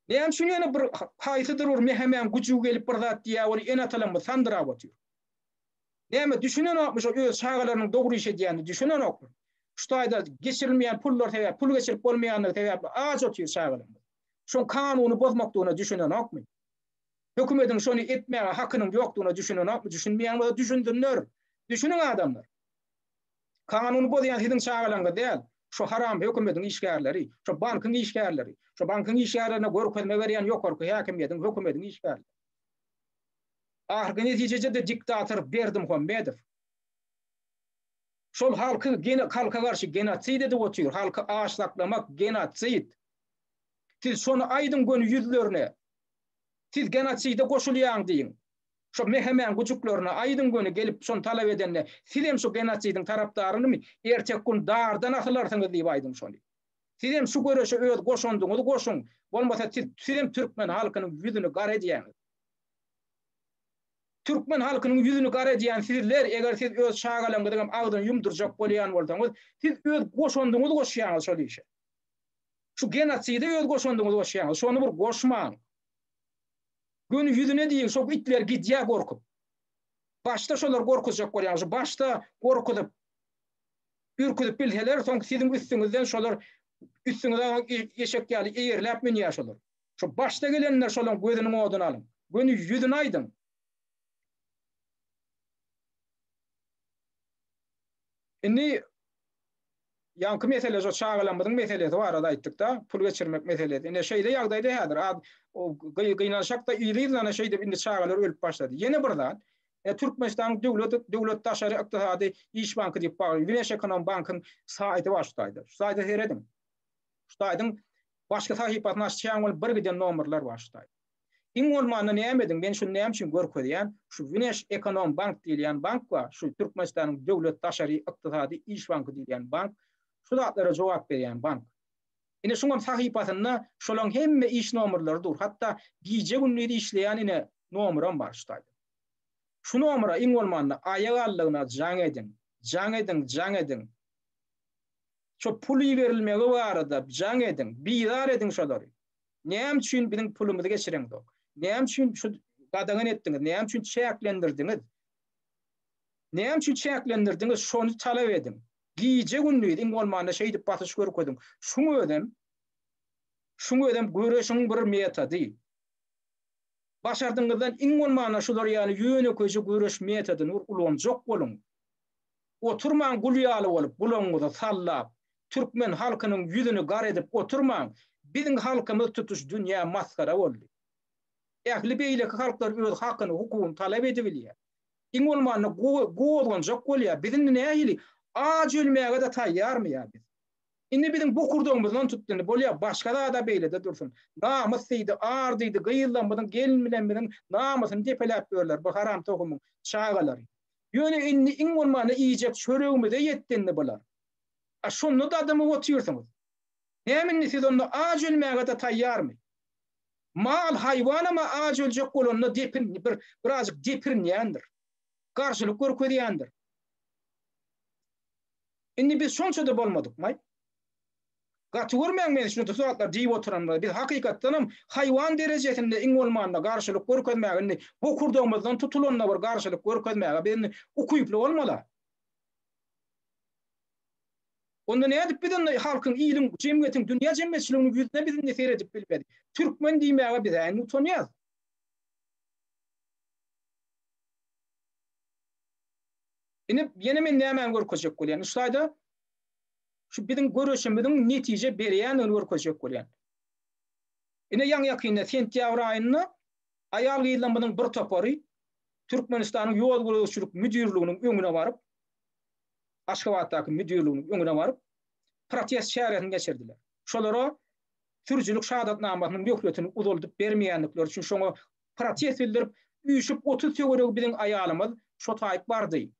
A: Näme üçin ýöne bir haýsydyr bir mehemäň güjügi gelip bir zat diýýär weli ene-atalarymyz sandyrap otyr. Näme düşünenokmy şo öz çagalarynyň dogry iş edýänini düşünenokmy? Şu taýda geçirilmeýän pullar sebäp pul geçirip bolmaýanlygy sebäpli aç otyr çagalarymyz. Şoň kanuny bozmakdygyna düşünenokmy? Hökümediň şony etmäge hakynyň ýokdugyna düşünenokmy? Düşünmeýän bolsa düşünsinler. Düşüniň adamlar. Kanuny bozýan siziň çagalaryňyz däl, şu haram hökümediň işgärleri, şu bankyň işgärleri, şu bankyň işgärlerine görkezme berýän ýokarky häkimiýetiň, hökümediň işgärleri. Ahyrky netijede-de diktator Berdimuhamedow. Şol halky gene halka garşy genosid edip otyr, halky aç saklamak genosid. Siz şony aýdyň göni ýüzlerine. Siz genoside goşulýaň diýiň. Şo mehemäň güjüklerine aýdyň göni gelip şony talap edende sizem şu genosidiň tarapdarynymy erteki gün dardan asylarsyňyz diýip aýdyň şony. Sizem şu göreşe öz goşandyňyzy goşuň, bolmasa siz sizem türkmen halkynyň ýüzüni gara edýäňiz. Türkmen halkynyň ýüzüni gara edýän sizler eger siz öz çagalaryňyzyňam agzyny ýumdurjak bolýan bolsaňyz siz öz goşandyňyzy goşýaňyz şol işe. Şu genoside öz goşandyňyzy goşýaňyz şony bir goşmaň. Göni ýüzüne diýiň şo itler gidýä gorkup. Başda şolar gorkuzjak bolýan şu başda gorkuzyp ürküzip bilseler soň siziň üstüňizden şolar üstüňize eşek ýaly eýerläp münýä şolar. Şu başda gelenler şolaň gözüniň oduny alyň. Göni ýüzüne aýdyň. Indi ýaňky mesele şo çagalarymyzyň meselesi barada aýtdykda, pul geçirmek meselesi. Ine şeýle ýagdaýda häzir az gynanşak-da yzy-yzyna şeýdip indi çagalar ölüp başlady. Ýene bir zat, e, Türkmenistanyň döwlet döwlet daşary ykdysady iş banky diýip bar, Wneşekonombankyň saýty bar şu taýda. Şu saýta serediň. Şu taýdyň başga sahypasyny açýaň bolup bir giden nomerler bar şu taýda. Iň bolmanda näme ediň, men şuny näme üçin görkezýän, şu Wneşekonombank diýilýän bank bar, şu Türkmenistanyň döwlet daşary ykdysady iş banky diýilýän bank, şu zatlara jogap berýän bank. Ine şuňam sahypasynda şolaň hemme iş nomerleri dur. Hatda gije-gündiz işleýän ine nomeram bar şu taýda. Şu nomera iň bolmanda aýak aldygyna jaň ediň. Jaň ediň, jaň ediň. Şo pul iberilmegi barada jaň ediň, bizar ediň şolary. Näme üçin biziň pulumyzy geçireňzok? Näme üçin şu gadagan etdiňiz? Näme üçin çäklendirdiňiz? Näme üçin çäklendirdiňiz? Şony talap ediň. Gije-gündiz iň bolmanda şeýdip basyş görkeziň. Şuň özem şuň özem göreşiň bir metody. Başardyňyzdan iň bolmanda şular ýaly ýönekeýje göreş metodyny bir ulanjak boluň. Oturmaň gul ýaly bolup gulagyňyzy sallap, türkmen halkynyň ýüzüni gar edip oturmaň, biziň halkymyz tutuş dünýä masgara boldy. Ähli beýleki halklar öz hakyny, hukugyny talap edibilýär. Iň bolmanda gozganjak bolýar. Biz indi nähili aç ölmäge-de taýýarmy ýa biz? Indi biziň bokurdagymyzdan tutdy indi bolýar başga zada beýlede dursun. Namys diýdi, ar diýdi, gyzlarymyzyň, gelinlerimiziň namysyny depeläp ýörler bu haram tohumyň çagalary. Ýöne indi iň bolmanda iýjek çöregimize ýetdi indi bular. A şonda-da adamyp otyrsyňyz. Näme indi siz onda aç ölmäge-de taýýarmy? Mal, haýwanam-a aç öljek bolanda depin, bir birazjyk depirinýändir. Garşylyk görkezýändir. Indi biz şonça-da bolmadykmaý? Gaty görmäň meni şu zatlar diýip oturanymyza. Biz hakykatdanam haýwan derejesinde iň bolmanda garşylyk görkezmäge indi bokurdagymyzdan tutulanda bir garşylyk görkezmäge biz indi ukyply bolmaly. Onda nädip biz onda halkyň, iliň, jemgyýetiň, dünýä jemgyýetçiliginiň ýüzüne biz indi seredip bilmeli? Türkmen diýmäge biz-ä indi utanýas. Indi ýene men nämäni görkezjek bolýan? Şu taýda şu biziň göreşimiziň netije berýändigini görkezjek bolýan. Ine ýaňy-ýakynda sentýabr aýynda aýal-gyzlarymyzyň bir topary Türkmenistanyň ýol gözegçilik müdirliginiň öňüne baryp, Aşgabatdaky müdirliginiň öňüne baryp, protest çäresini geçirdiler. Şolara sürüjilik şahadatnamasynyň möhletini uzaldyp bermeýändikleri üçin şoňa protest bildirip, üýşüp 30 töweregi biziň aýalymyz şo taýyk bardy.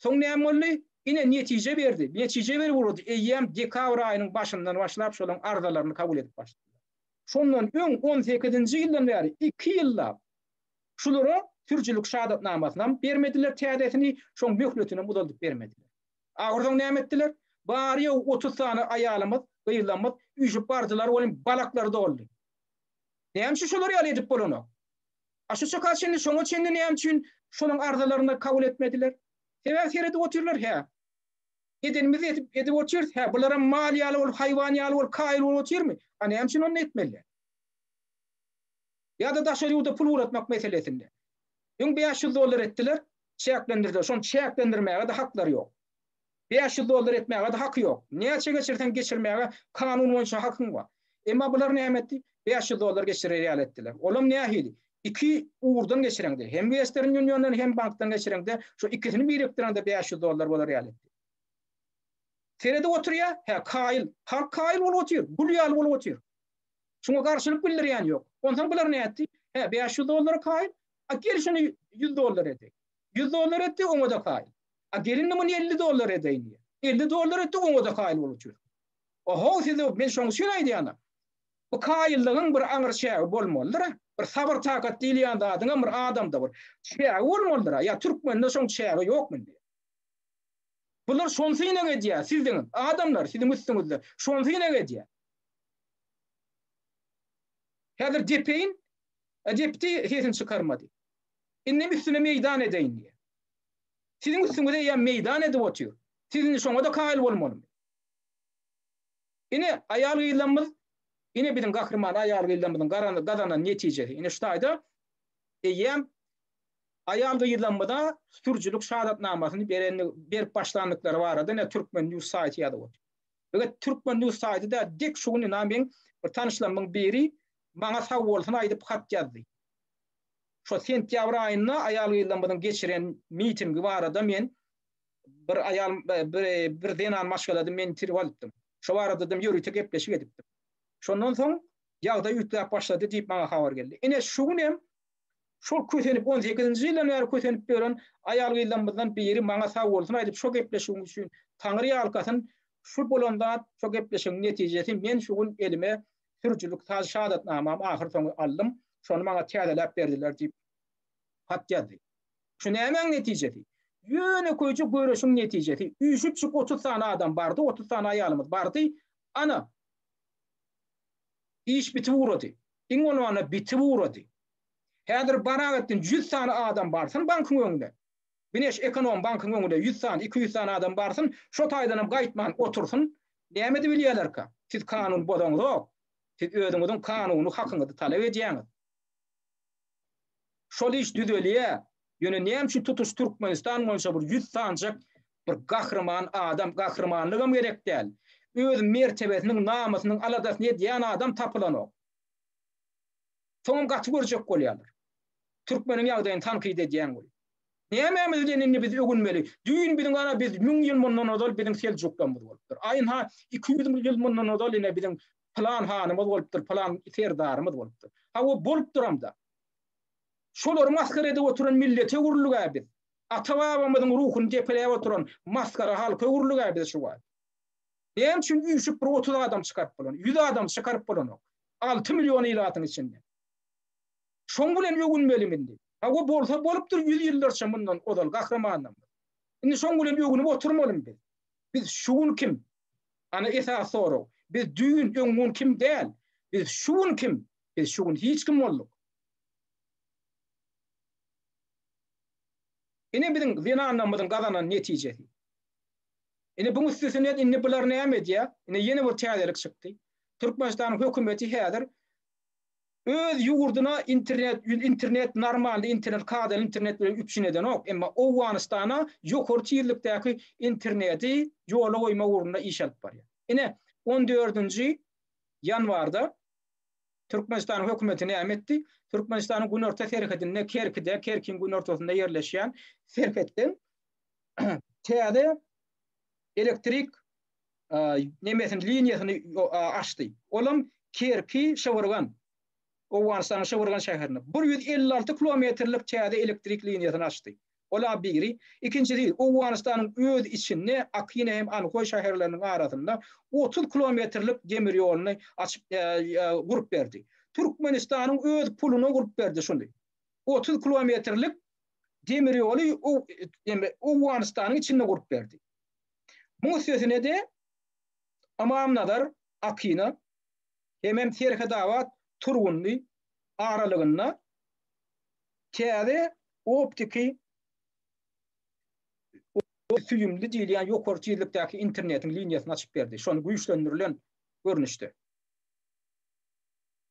A: Soň näme boldy? Ine, netije berdi. Netije berip ugrady. Eýýäm dekabr aýynyň başyndan başlap şolaryň arzalaryny kabul edip başladylar. Şondan öň on sekizinji ýyldan bäri iki ýyllap şulara sürüjilik şahadatnamasynam bermediler täzesini, şoň möhletinem uzaldyp bermediler. Ahyrsoň näme etdiler? Bary-ýogy 30 sany aýalymyz, gyzlarymyz üýşüp bardylar welin balaklary doldy. Näme üçin şolar ýaly edip bolanok? A şu çaka çenli, şoňa çenli näme üçin şolaň arzalaryny kabul etmediler? Sebäbi seredip otyrlar, hä. Edenimizi edip, edip otyrys, hä, bularam mal ýaly bolup, haýwan ýaly bolup, kaýyl bolup otyrmy? A näme üçin onda etmeliler? Ýa-da daşary ýurda pul ugratmak meselesinde. Öň 500 dollar etdiler, çäklendirdiler. Şony çäklendirmäge-de haklary ýok. 500 dollar etmäge-de haky ýok. Näçe geçirseň geçirmäge kanun boýunça hakyň bar. Emma bular näme etdi? 500 dollar geçirer ýaly etdiler. Olam nähili? Iki ugurdan geçireňde, hem Western Uniondan hem bankdan geçireňde, şu ikisini birikdireňde 500 dollar bolar ýaly etdi. Seredip oturýar, hä, kaýyl. Halk kaýyl bolup otyr, gül ýaly bolup otyr. Şuňa garşylyk bildirýän ýok. Onsoň bular nätdi? Hä, 500 dollara kaýyl. A gel şuny 100 dollar edeýin. 100 dollar etdi, oňa-da kaýyl. A gel indi muny 50 dollar edeýin diýýär. 50 dollar etdi, oňa-da kaýyl bolup otyr. Oho, size men şoň üçin aýdýan. Bu kaýyllygyň bir aňry çägi bolmalydyr. Bir sabyr-takat diýilýän zadyň hem bir adamda bir çägi bolmalydyr. Ýa türkmende şoň çägi ýokmy indi? Bular şony synag edýär, siziň adamlar siziň üstüňizde şony synag edýär. Häzir depeýin, depdi sesini çykarmady. Indem üstüne meýdan edeýin diýýär. Siziň üstüňize eýýäm meýdan edip otyr. Siz indi şoňa-da kaýyl bolmalymy? Ine, aýal-gyzlarymyz, ine biziň gahryman aýal-gyzlarymyzyň gazanan netijesi. Ine şu taýda eýýäm aýal-gyzlarymyza sürüjilik şahadatnamasyny beren, berip başlandyklary barada ine Türkmen News saýty ýazyp otyr. Beget Türkmen News saýty da dek şu gün ina meň bir tanyşlarymyň biri maňa sag bolsun aýdyp hat ýazdy. Şo sentýabr aýynda aýal-gyzlarymyzyň geçiren mitingi barada men bir aýal bir, bir zenan maşgalada men interwýu alypdym. Şo barada da ýörite gepleşik edipdim. Şondan soň ýagdaý üýtgäp başlady diýip maňa habar geldi. Ine şu gün hem şol kösenip 18-nji ýyldan bäri kösenip ýören aýal-gyzlarymyzdan biri maňa sag bolsun aýdyp şo gepleşigiň üçin Taňry ýalkasyn şu bolan zat şo gepleşigiň netijesi men şu gün elime sürüjilik şahadatnamam ahyr soňy aldym. Şony maňa täzeläp berdiler diýip hat ýazdy. Şu nämäň netijesi? Ýönekeýje göreşiň netijesi. Üýşüpjik 30 sany adam bardy, 30 sany aýalymyz bardy. Ana, iş bitip ugrady. Iň bolmanda bitip ugrady. Häzir Baragetdin 100 sany adam barsyn bankyň öňüne. Bineş ekonom bankyň öňüne 100 sany, 200 sany adam barsyn, şo taýdanam gaýtman otursyn. Näme edip bilýärlerka? Siz kanun bozaňzok. Siz özüňiziň kanuny hakyňyzy talap edýäňiz. Şol iş düzelýär. Ýöne näme üçin tutuş Türkmenistan boýunça bir 100 sanjak bir gahryman adam, gahrymanlygam gerek däl. Öz mertebesiniň, namysynyň aladasyny edýän adam tapylanok. Soňam gaty görjek bolýarlar. Türkmeniň ýagdaýyny tankyt edýän bolup. Nämämiz bilen indi biz öwünmeli? Düýn biziň ana biz 1000 ýyl mundan ozal biziň seljuklarymyz bolupdyr. A ynha 200 ýyl mundan ozal ine biziň pylan hanymyz bolupdyr, pylan serdarymyz bolupdyr. Hawa bolupdyram-da. Şolary masgara edip oturan millete öwrüldik-ä biz. Ata-babamyzyň ruhuny depeläp oturan masgara halka öwrüldik-ä biz şu wagt. Näme üçin üýşüp bir 30 adam çykaryp bolan, 100 adam çykaryp bolanok? 6 million ilatyň içinde. Şoň bilen öwünmelimi indi? Hawa bolsa bolupdyr 100 ýyllarça mundan ozal gahrymanlarymyz. Indi şoň bilen öwünip oturmalymy biz? Biz şu gün kim? Ana esasy sorag. Biz düýn, öňňun kim däl? Biz şu gün kim? Biz şu gün hiç kim bolduk. Ine biziň zenanlarymyzyň gazanan netijesi. Ine buň üstesine indi bular näme edýär? Ine ýene bir täzelik çykdy. Türkmenistanyň hökümeti häzir öz ýurduna internet, internet normalny internet, kadaly internet bilen üpjün edenok. Emma Owganystana ýokary tizlikdäki interneti ýola goýmak ugrunda iş alyp barýar. Ine, on dördünji ýanwarda Türkmenistanyň hökümeti näme etdi? Türkmenistanyň günorta serhedinde Kerkide, Kerkiň günortasynda ýerleşýän serhetden täze elektrik nemesini, liniýasyny açdy. Olam Kerki, Şywyrgan, Owganystanyň Şywyrgan şäherinde 156 kilometrlik täze elektrik liniýasyny açdy. Ol-a biri. Ikinjisi, Owganystanyň öz içinde Akina hem Anhoý şäherleriniň arasynda 30 kilometrlik demir ýoluny açyp, gurup berdi. Türkmenistanyň öz puluna gurup berdi şuny. 30 kilometrlik demir ýoly Owganystanyň içinde gurup berdi. Muň üstesine-de Ymamnazar Akina hemem Serhedabat Turgundy aralygynda täze optiki süýümli diýilýän ýokary tizlikdäki internetiň liniýasyny açyp berdi. Şony güýçlendirilen görnüşde.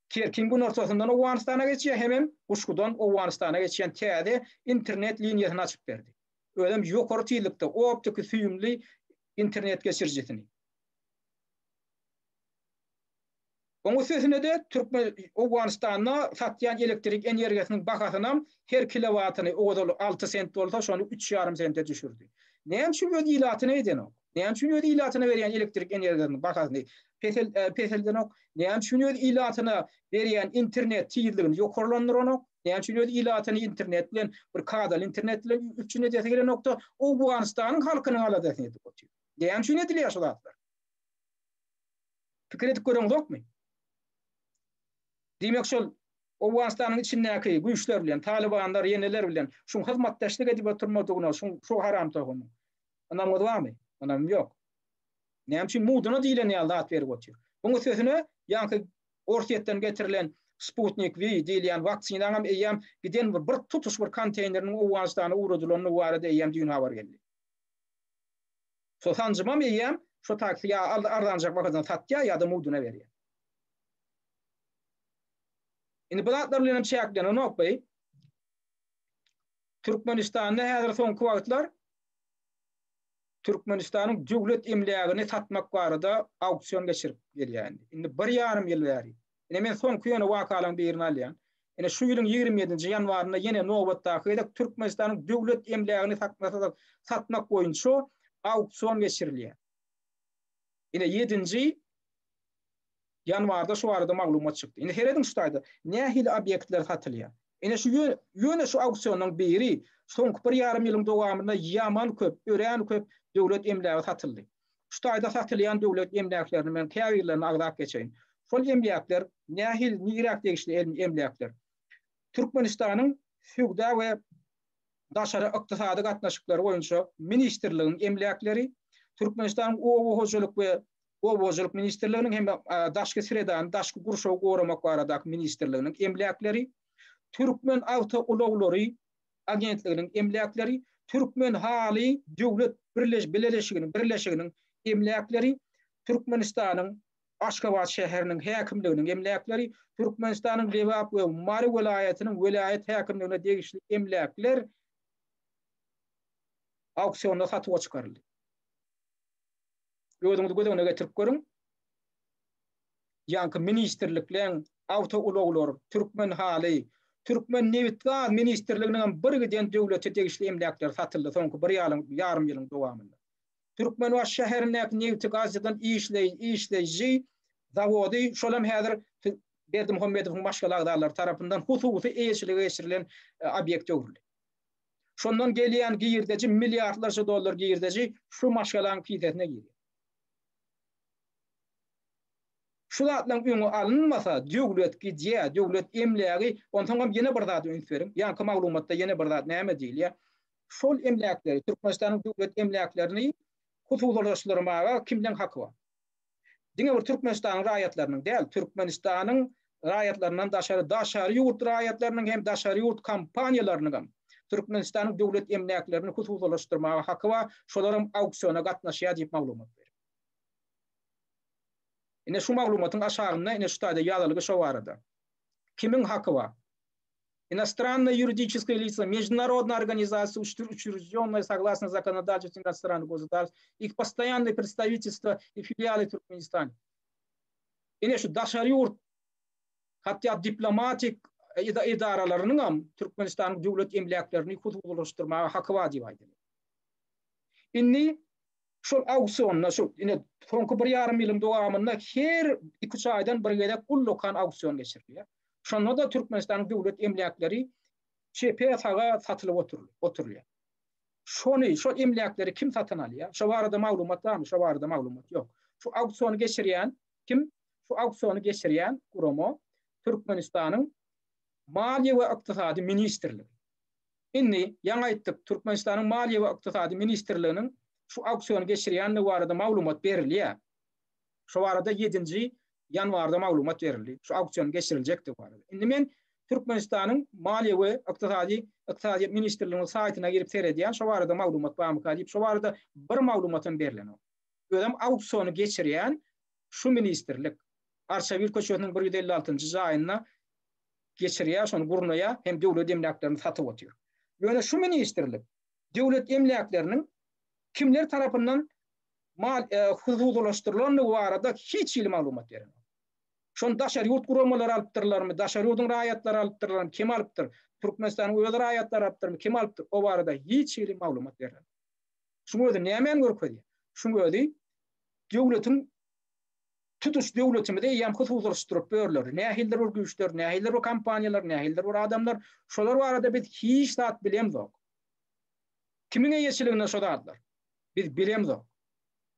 A: Kerkiň günortasyndan Owganystana geçýär hemem Guşgudan Owganystana geçýän täze internet liniýasyny açyp berdi. Özem ýokary tizlikde optiki süýümli internet geçirijisini. Oň üstesine-de Türkmen Owganystanda satýan elektrik energiýasynyň bahasynam her kilowatyny ozal 6 sent bolsa şony üç ýarym sente düşürdi. Näme üçin öz ilatyna edenok? Näme üçin öz ilatyna berýän elektrik energiýasynyň bahasyny pesel peseldenok? Näme üçin öz ilatyna berýän internet tizligini ýokarlandyranok? Näme üçin öz ilatyny internet bilen bir kadaly internet bilen üpjün edesi gelenokda Owganystanyň halkynyň aladasyny edip otyr? Näme üçin edilýär şu zatlar? Pikir edip göreňzokmy? Diýmek şol Owganystanyň içindäki güýçler bilen, talybanlar, ýeneler bilen şuň hyzmatdaşlyk edip oturmadygyna, şuň şu haram tohumyň. Ynamyňyz barmy? Ynamym ýok. Näme üçin muduna diýlen ýaly zat berip otyr? Buň üstesine ýaňky Orsýetden getirilen Sputnik V diýilýän waksinaňam eýýäm giden bir tutuş bir konteýneriniň Owganystana ugradylandygy barada eýýäm düýn habar geldi. Şo sanjymam eýýäm şo taksi ýa arzanjak bahadan satýar ýa-da muduna berýär. Indi bu zatlar bilen hem çäklenenok beý. Türkmenistanda häzir soňky wagtlar Türkmenistanyň döwlet emlägini satmak barada auksion geçirip gelýär indi. Indi bir ýarym ýyl bäri. Ine men soňky ýöne wakalaryň birini alýan. Ine şu ýylyň 27-nji ýanwarynda ýene nobatdaky gezek Türkmenistanyň döwlet emlägini satmak boýunça auksion geçirilýär. Ine 7-nji Ýanwarda şu barada maglumat çykdy. Indi serediň şu taýda nähili obýektler satylýar. Ine şu ýöne şu auksiondan biri soňky bir ýarym ýylyň dowamynda ýaman köp, örän köp döwlet emlägi satyldy. Şu taýda satylýan döwlet emläklerini men käbirlerini agzap geçeýin. Şol emläkler nähili, niräk degişli emläkler? Türkmenistanyň Söwda we daşary ykdysady gatnaşyklary boýunça ministrligiň emläkleri, Türkmenistanyň Oba hojalyk we Oba hojalyk ministrliginiň hem-de Daşky sredany, daşky gurşawy goramak baradaky ministrliginiň emläkleri, Türkmen awtoulaglary agentliginiň emläkleri, Türkmen haly döwlet bileleşiginiň birleşiginiň emläkleri, Türkmenistanyň Aşgabat şäheriniň häkimliginiň emläkleri, Türkmenistanyň Lebap we Mary welaýatynyň welaýat häkimligine degişli emläkler auksionda satuwa çykaryldy. Özüňiz göz öňüne getirip görüň. Ýaňky ministrlikleň awtoulaglar, Türkmen haly, Türkmen nebitgaz ministrliginiň hem bir giden döwlete degişli emläkleri satyldy soňky bir ýarym ýylyň dowamynda. Türkmenbaşy şäherindäki nebiti gaýtadan işleýji zawody, şol hem häzir Berdimuhamedowyň maşgala agzalary tarapyndan hususy eýeçilige geçirilen obýekte öwrüldi. Şondan gelýän girdeji, milliardlarça dollar girdeji şu maşgalaň kisesine girýär. Şu zatlaryň öňi alynmasa, döwlet gidýär, döwlet emlägi, onsoň hem ýene bir zada üns beriň. Ýaňky maglumatda ýene bir zat näme diýilýär? Şol emläkleri, Türkmenistanyň döwlet emläklerini hususylaşdyrmaga kimleň haky bar? Diňe bir Türkmenistanyň raýatlarynyň däl, Türkmenistanyň raýatlaryndan daşary daşary ýurt raýatlarynyň hem daşary ýurt kompaniýalarynyň hem. Türkmenistanyň döwlet emläklerini hususylaşdyrmaga haky bar, şolaram auksiona gatnaşýar diýip maglumat berýär. Ine şu maglumatyň aşagynda ine şu taýda ýazylgy şo barada. Kimiň haky bar? Inostrannoe ýuridiçeskoe lica, mejdunarodnoe organizasiýa uçreždýonnoe soglasno zakonodatelstwu inostrannych gosudarstw, ich postoýannoe predstawitelstwo i filialy w Türkmenistane. Ine şu daşary ýurt hatda diplomatik edaralarynyňam Türkmenistanyň döwlet emläklerini hususylaşdyrmaga haky bar diýip aýdylýar. Indi şol auksionda şu ine soňky bir ýarym ýylyň dowamynda her iki-üç aýdan bir gezek ullakan auksion geçirilýär. Şonda-da Türkmenistanyň döwlet emläkleri çepe saga satylyp oturylýar. Şony, şol emläkleri kim satyn alýar? Şo barada maglumat barmy? Şo barada maglumat ýok. Şu auksiony geçirýän kim? Şu auksiony geçirýän gurama Türkmenistanyň Maliýe we ykdysady ministrligi. Indi, ýaňy aýtdyk, Türkmenistanyň Maliýe we ykdysady ministrliginiň şu auksiony geçirýändigi barada maglumat berilýär. Şo barada ýedinji ýanwarda maglumat berildi. Şu auksionyň geçiriljekdigi barada. Indi men Türkmenistanyň Maliýe we ykdysady ykdysadyýet ministrliginiň saýtyna girip seredýän, şo barada maglumat barmyka diýip, şo barada bir maglumatam berlenok. Özem auksiony geçirýän şu ministrlik. Arçabil köçesiniň 156-njy jaýynda geçirýär, şony gurnaýar hem döwlet emläklerini satyp otyr. Ýöne şu ministrlik döwlet emläkleriniň kimler tarapyndan mal hususylaşdyrylandygy barada hiç hili maglumat berenok. Şony daşary ýurt guramalary alypdyrlarmy, daşary ýurduň raýatlary alypdyrlarmy, kim alypdyr, Türkmenistanyň öz raýatlary alypdyrmy, kim alypdyr, o barada hiç hili maglumat berlenok. Şuň özi nämäni görkezýär? Şuň özi döwletiň tutuş döwletimizi eýýäm hususylaşdyryp börler. Nähilidir bir güýçler, nähilidir bir kompaniýalar, nähilidir bir adamlar, şolar barada biz hiç zat bilemzok. Kimiň eýeçiliginde şo zatlar? Biz bilemzok.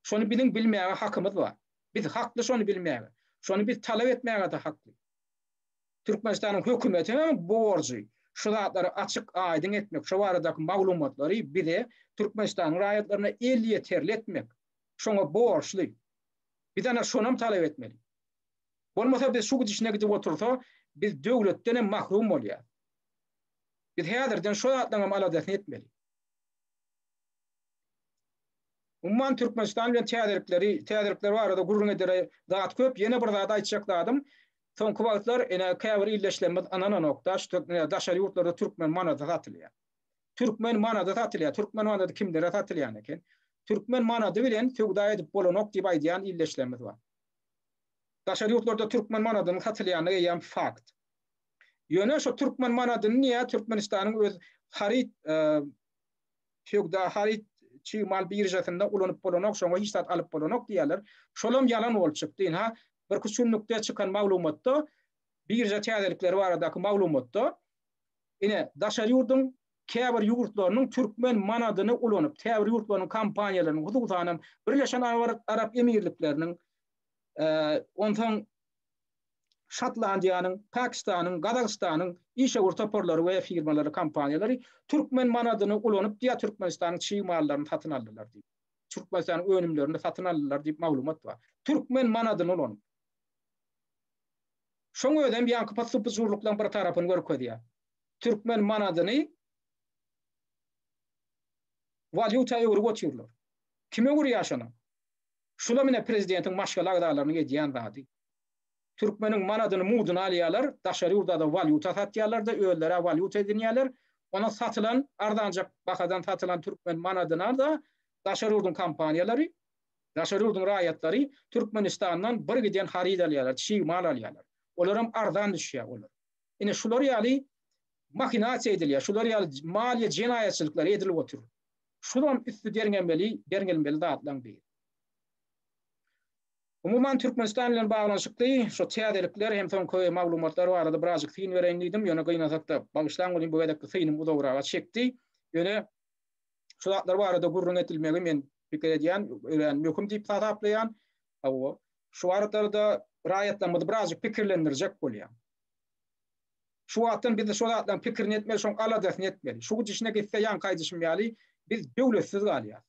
A: Şony biziň bilmäge hakymyz bar. Biz hakly şony bilmäge. Şony biz talap etmäge-de hakly. Türkmenistanyň hökümetiniň borjy şu zatlary açyk aýdyň etmek, şo baradaky maglumatlary bize, Türkmenistanyň raýatlaryna elýeterli etmek. Şoňa borçly. Biz ana şonam talap etmeli. Bolmasa biz şu gidişine gidip otursa, biz döwletden hem mahrum bolýas. Biz häzirden şo zatlaryň aladasyny etmeli. Umuman Türkmenistan bilen täzelikleri, täzelikler barada gürrüň edere zat köp. Ýene bir zat aýtjak zadym, soňky wagtlar ene käbir ildeşlerimiz ynananok-da, şu daşary ýurtlarda türkmen manady satylýar. Türkmen manady satylýar. Türkmen manady kimlere satylýan eken? Türkmen manady bilen söwda edip bolanok diýip aýdýan ildeşlerimiz bar. Daşary ýurtlarda türkmen manadynyň satylýandygy eýýäm fakt. Ýöne şo türkmen manadyny niýe Türkmenistanyň öz haryt söwda haryt çig mal biržasynda ulanyp bolanok, şoňa hiç zat alyp bolanok diýýärler. Şolam ýalan bolup çykdy. Ynha, birküç günlükde çykan maglumatda, birža täzelikleri baradaky maglumatda, ine, daşary ýurduň käbir ýurtlarynyň türkmen manadyny ulanyp, käbir ýurtlarynyň kompaniýalarynyň, hususanam Birleşen Arap Emirlikleriniň, onsoň Şotlandiýanyň, Pakistanyň, Gazagystanyň işewür toparlary we firmalary, kompaniýalary türkmen manadyny ulanyp diýýär, Türkmenistanyň çig mallaryny satyn aldylar diýip. Türkmenistanyň önümlerini satyn aldylar diýip maglumat bar. Türkmen manadyny ulanyp. Şoň özem ýaňky pyssy-pyjurlyklaryň bir tarapyny görkezýär. Türkmen manadyny walýuta öwrüp otyrlar. Kim öwürýär şony? Şulam ine prezidentiň maşgala agzalarynyň edýän zady. Türkmeniň manadyny mudyny alýarlar, daşary ýurda-da walýuta satýarlar-da, özleri-ä walýuta edinýärler. Ondan satylan, arzanjak bahadan satylan türkmen manadyna-da daşary ýurduň kompaniýalary, daşary ýurduň raýatlary Türkmenistandan bir giden haryt alýarlar, çig mal alýarlar. Olaram arzan düşýär olar. Ine şular ýaly mahinasiýa edilýär, şular ýaly maliýe jenaýatçylyklary edilip otyr. Şulam üsti derňelmeli, derňelmeli zatlaryň biri. Umuman Türkmenistan bilen baglanyşykly şu täzelikler hem soňky maglumatlar barada birazjyk syn bereýin diýdim. Ýöne gynansak-da, bagyşlaň welin bu gezekki synym uzagraga çekdi. Ýöne şu zatlar barada gürrüň edilmegi men pikir edýän, örän möhüm diýip hasaplaýan. Hawa, şu barada-da raýatlarymyzy birazjyk pikirlendirjek bolýan. Şu wagtdan biz şo zatlaryň pikirini etmeli, şoň aladasyny etmeli. Şu gidişine gitse ýaňky aýdyşym ýaly biz döwletsiz galýas.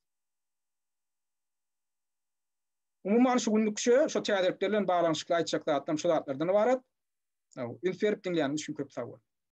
A: Umuman şu günlük şu, şu täzelikler bilen baglanyşykly aýtjak zatlarym şu zatlardan ybarat. Üns berip diňläniňiz üçin köp sag boluň.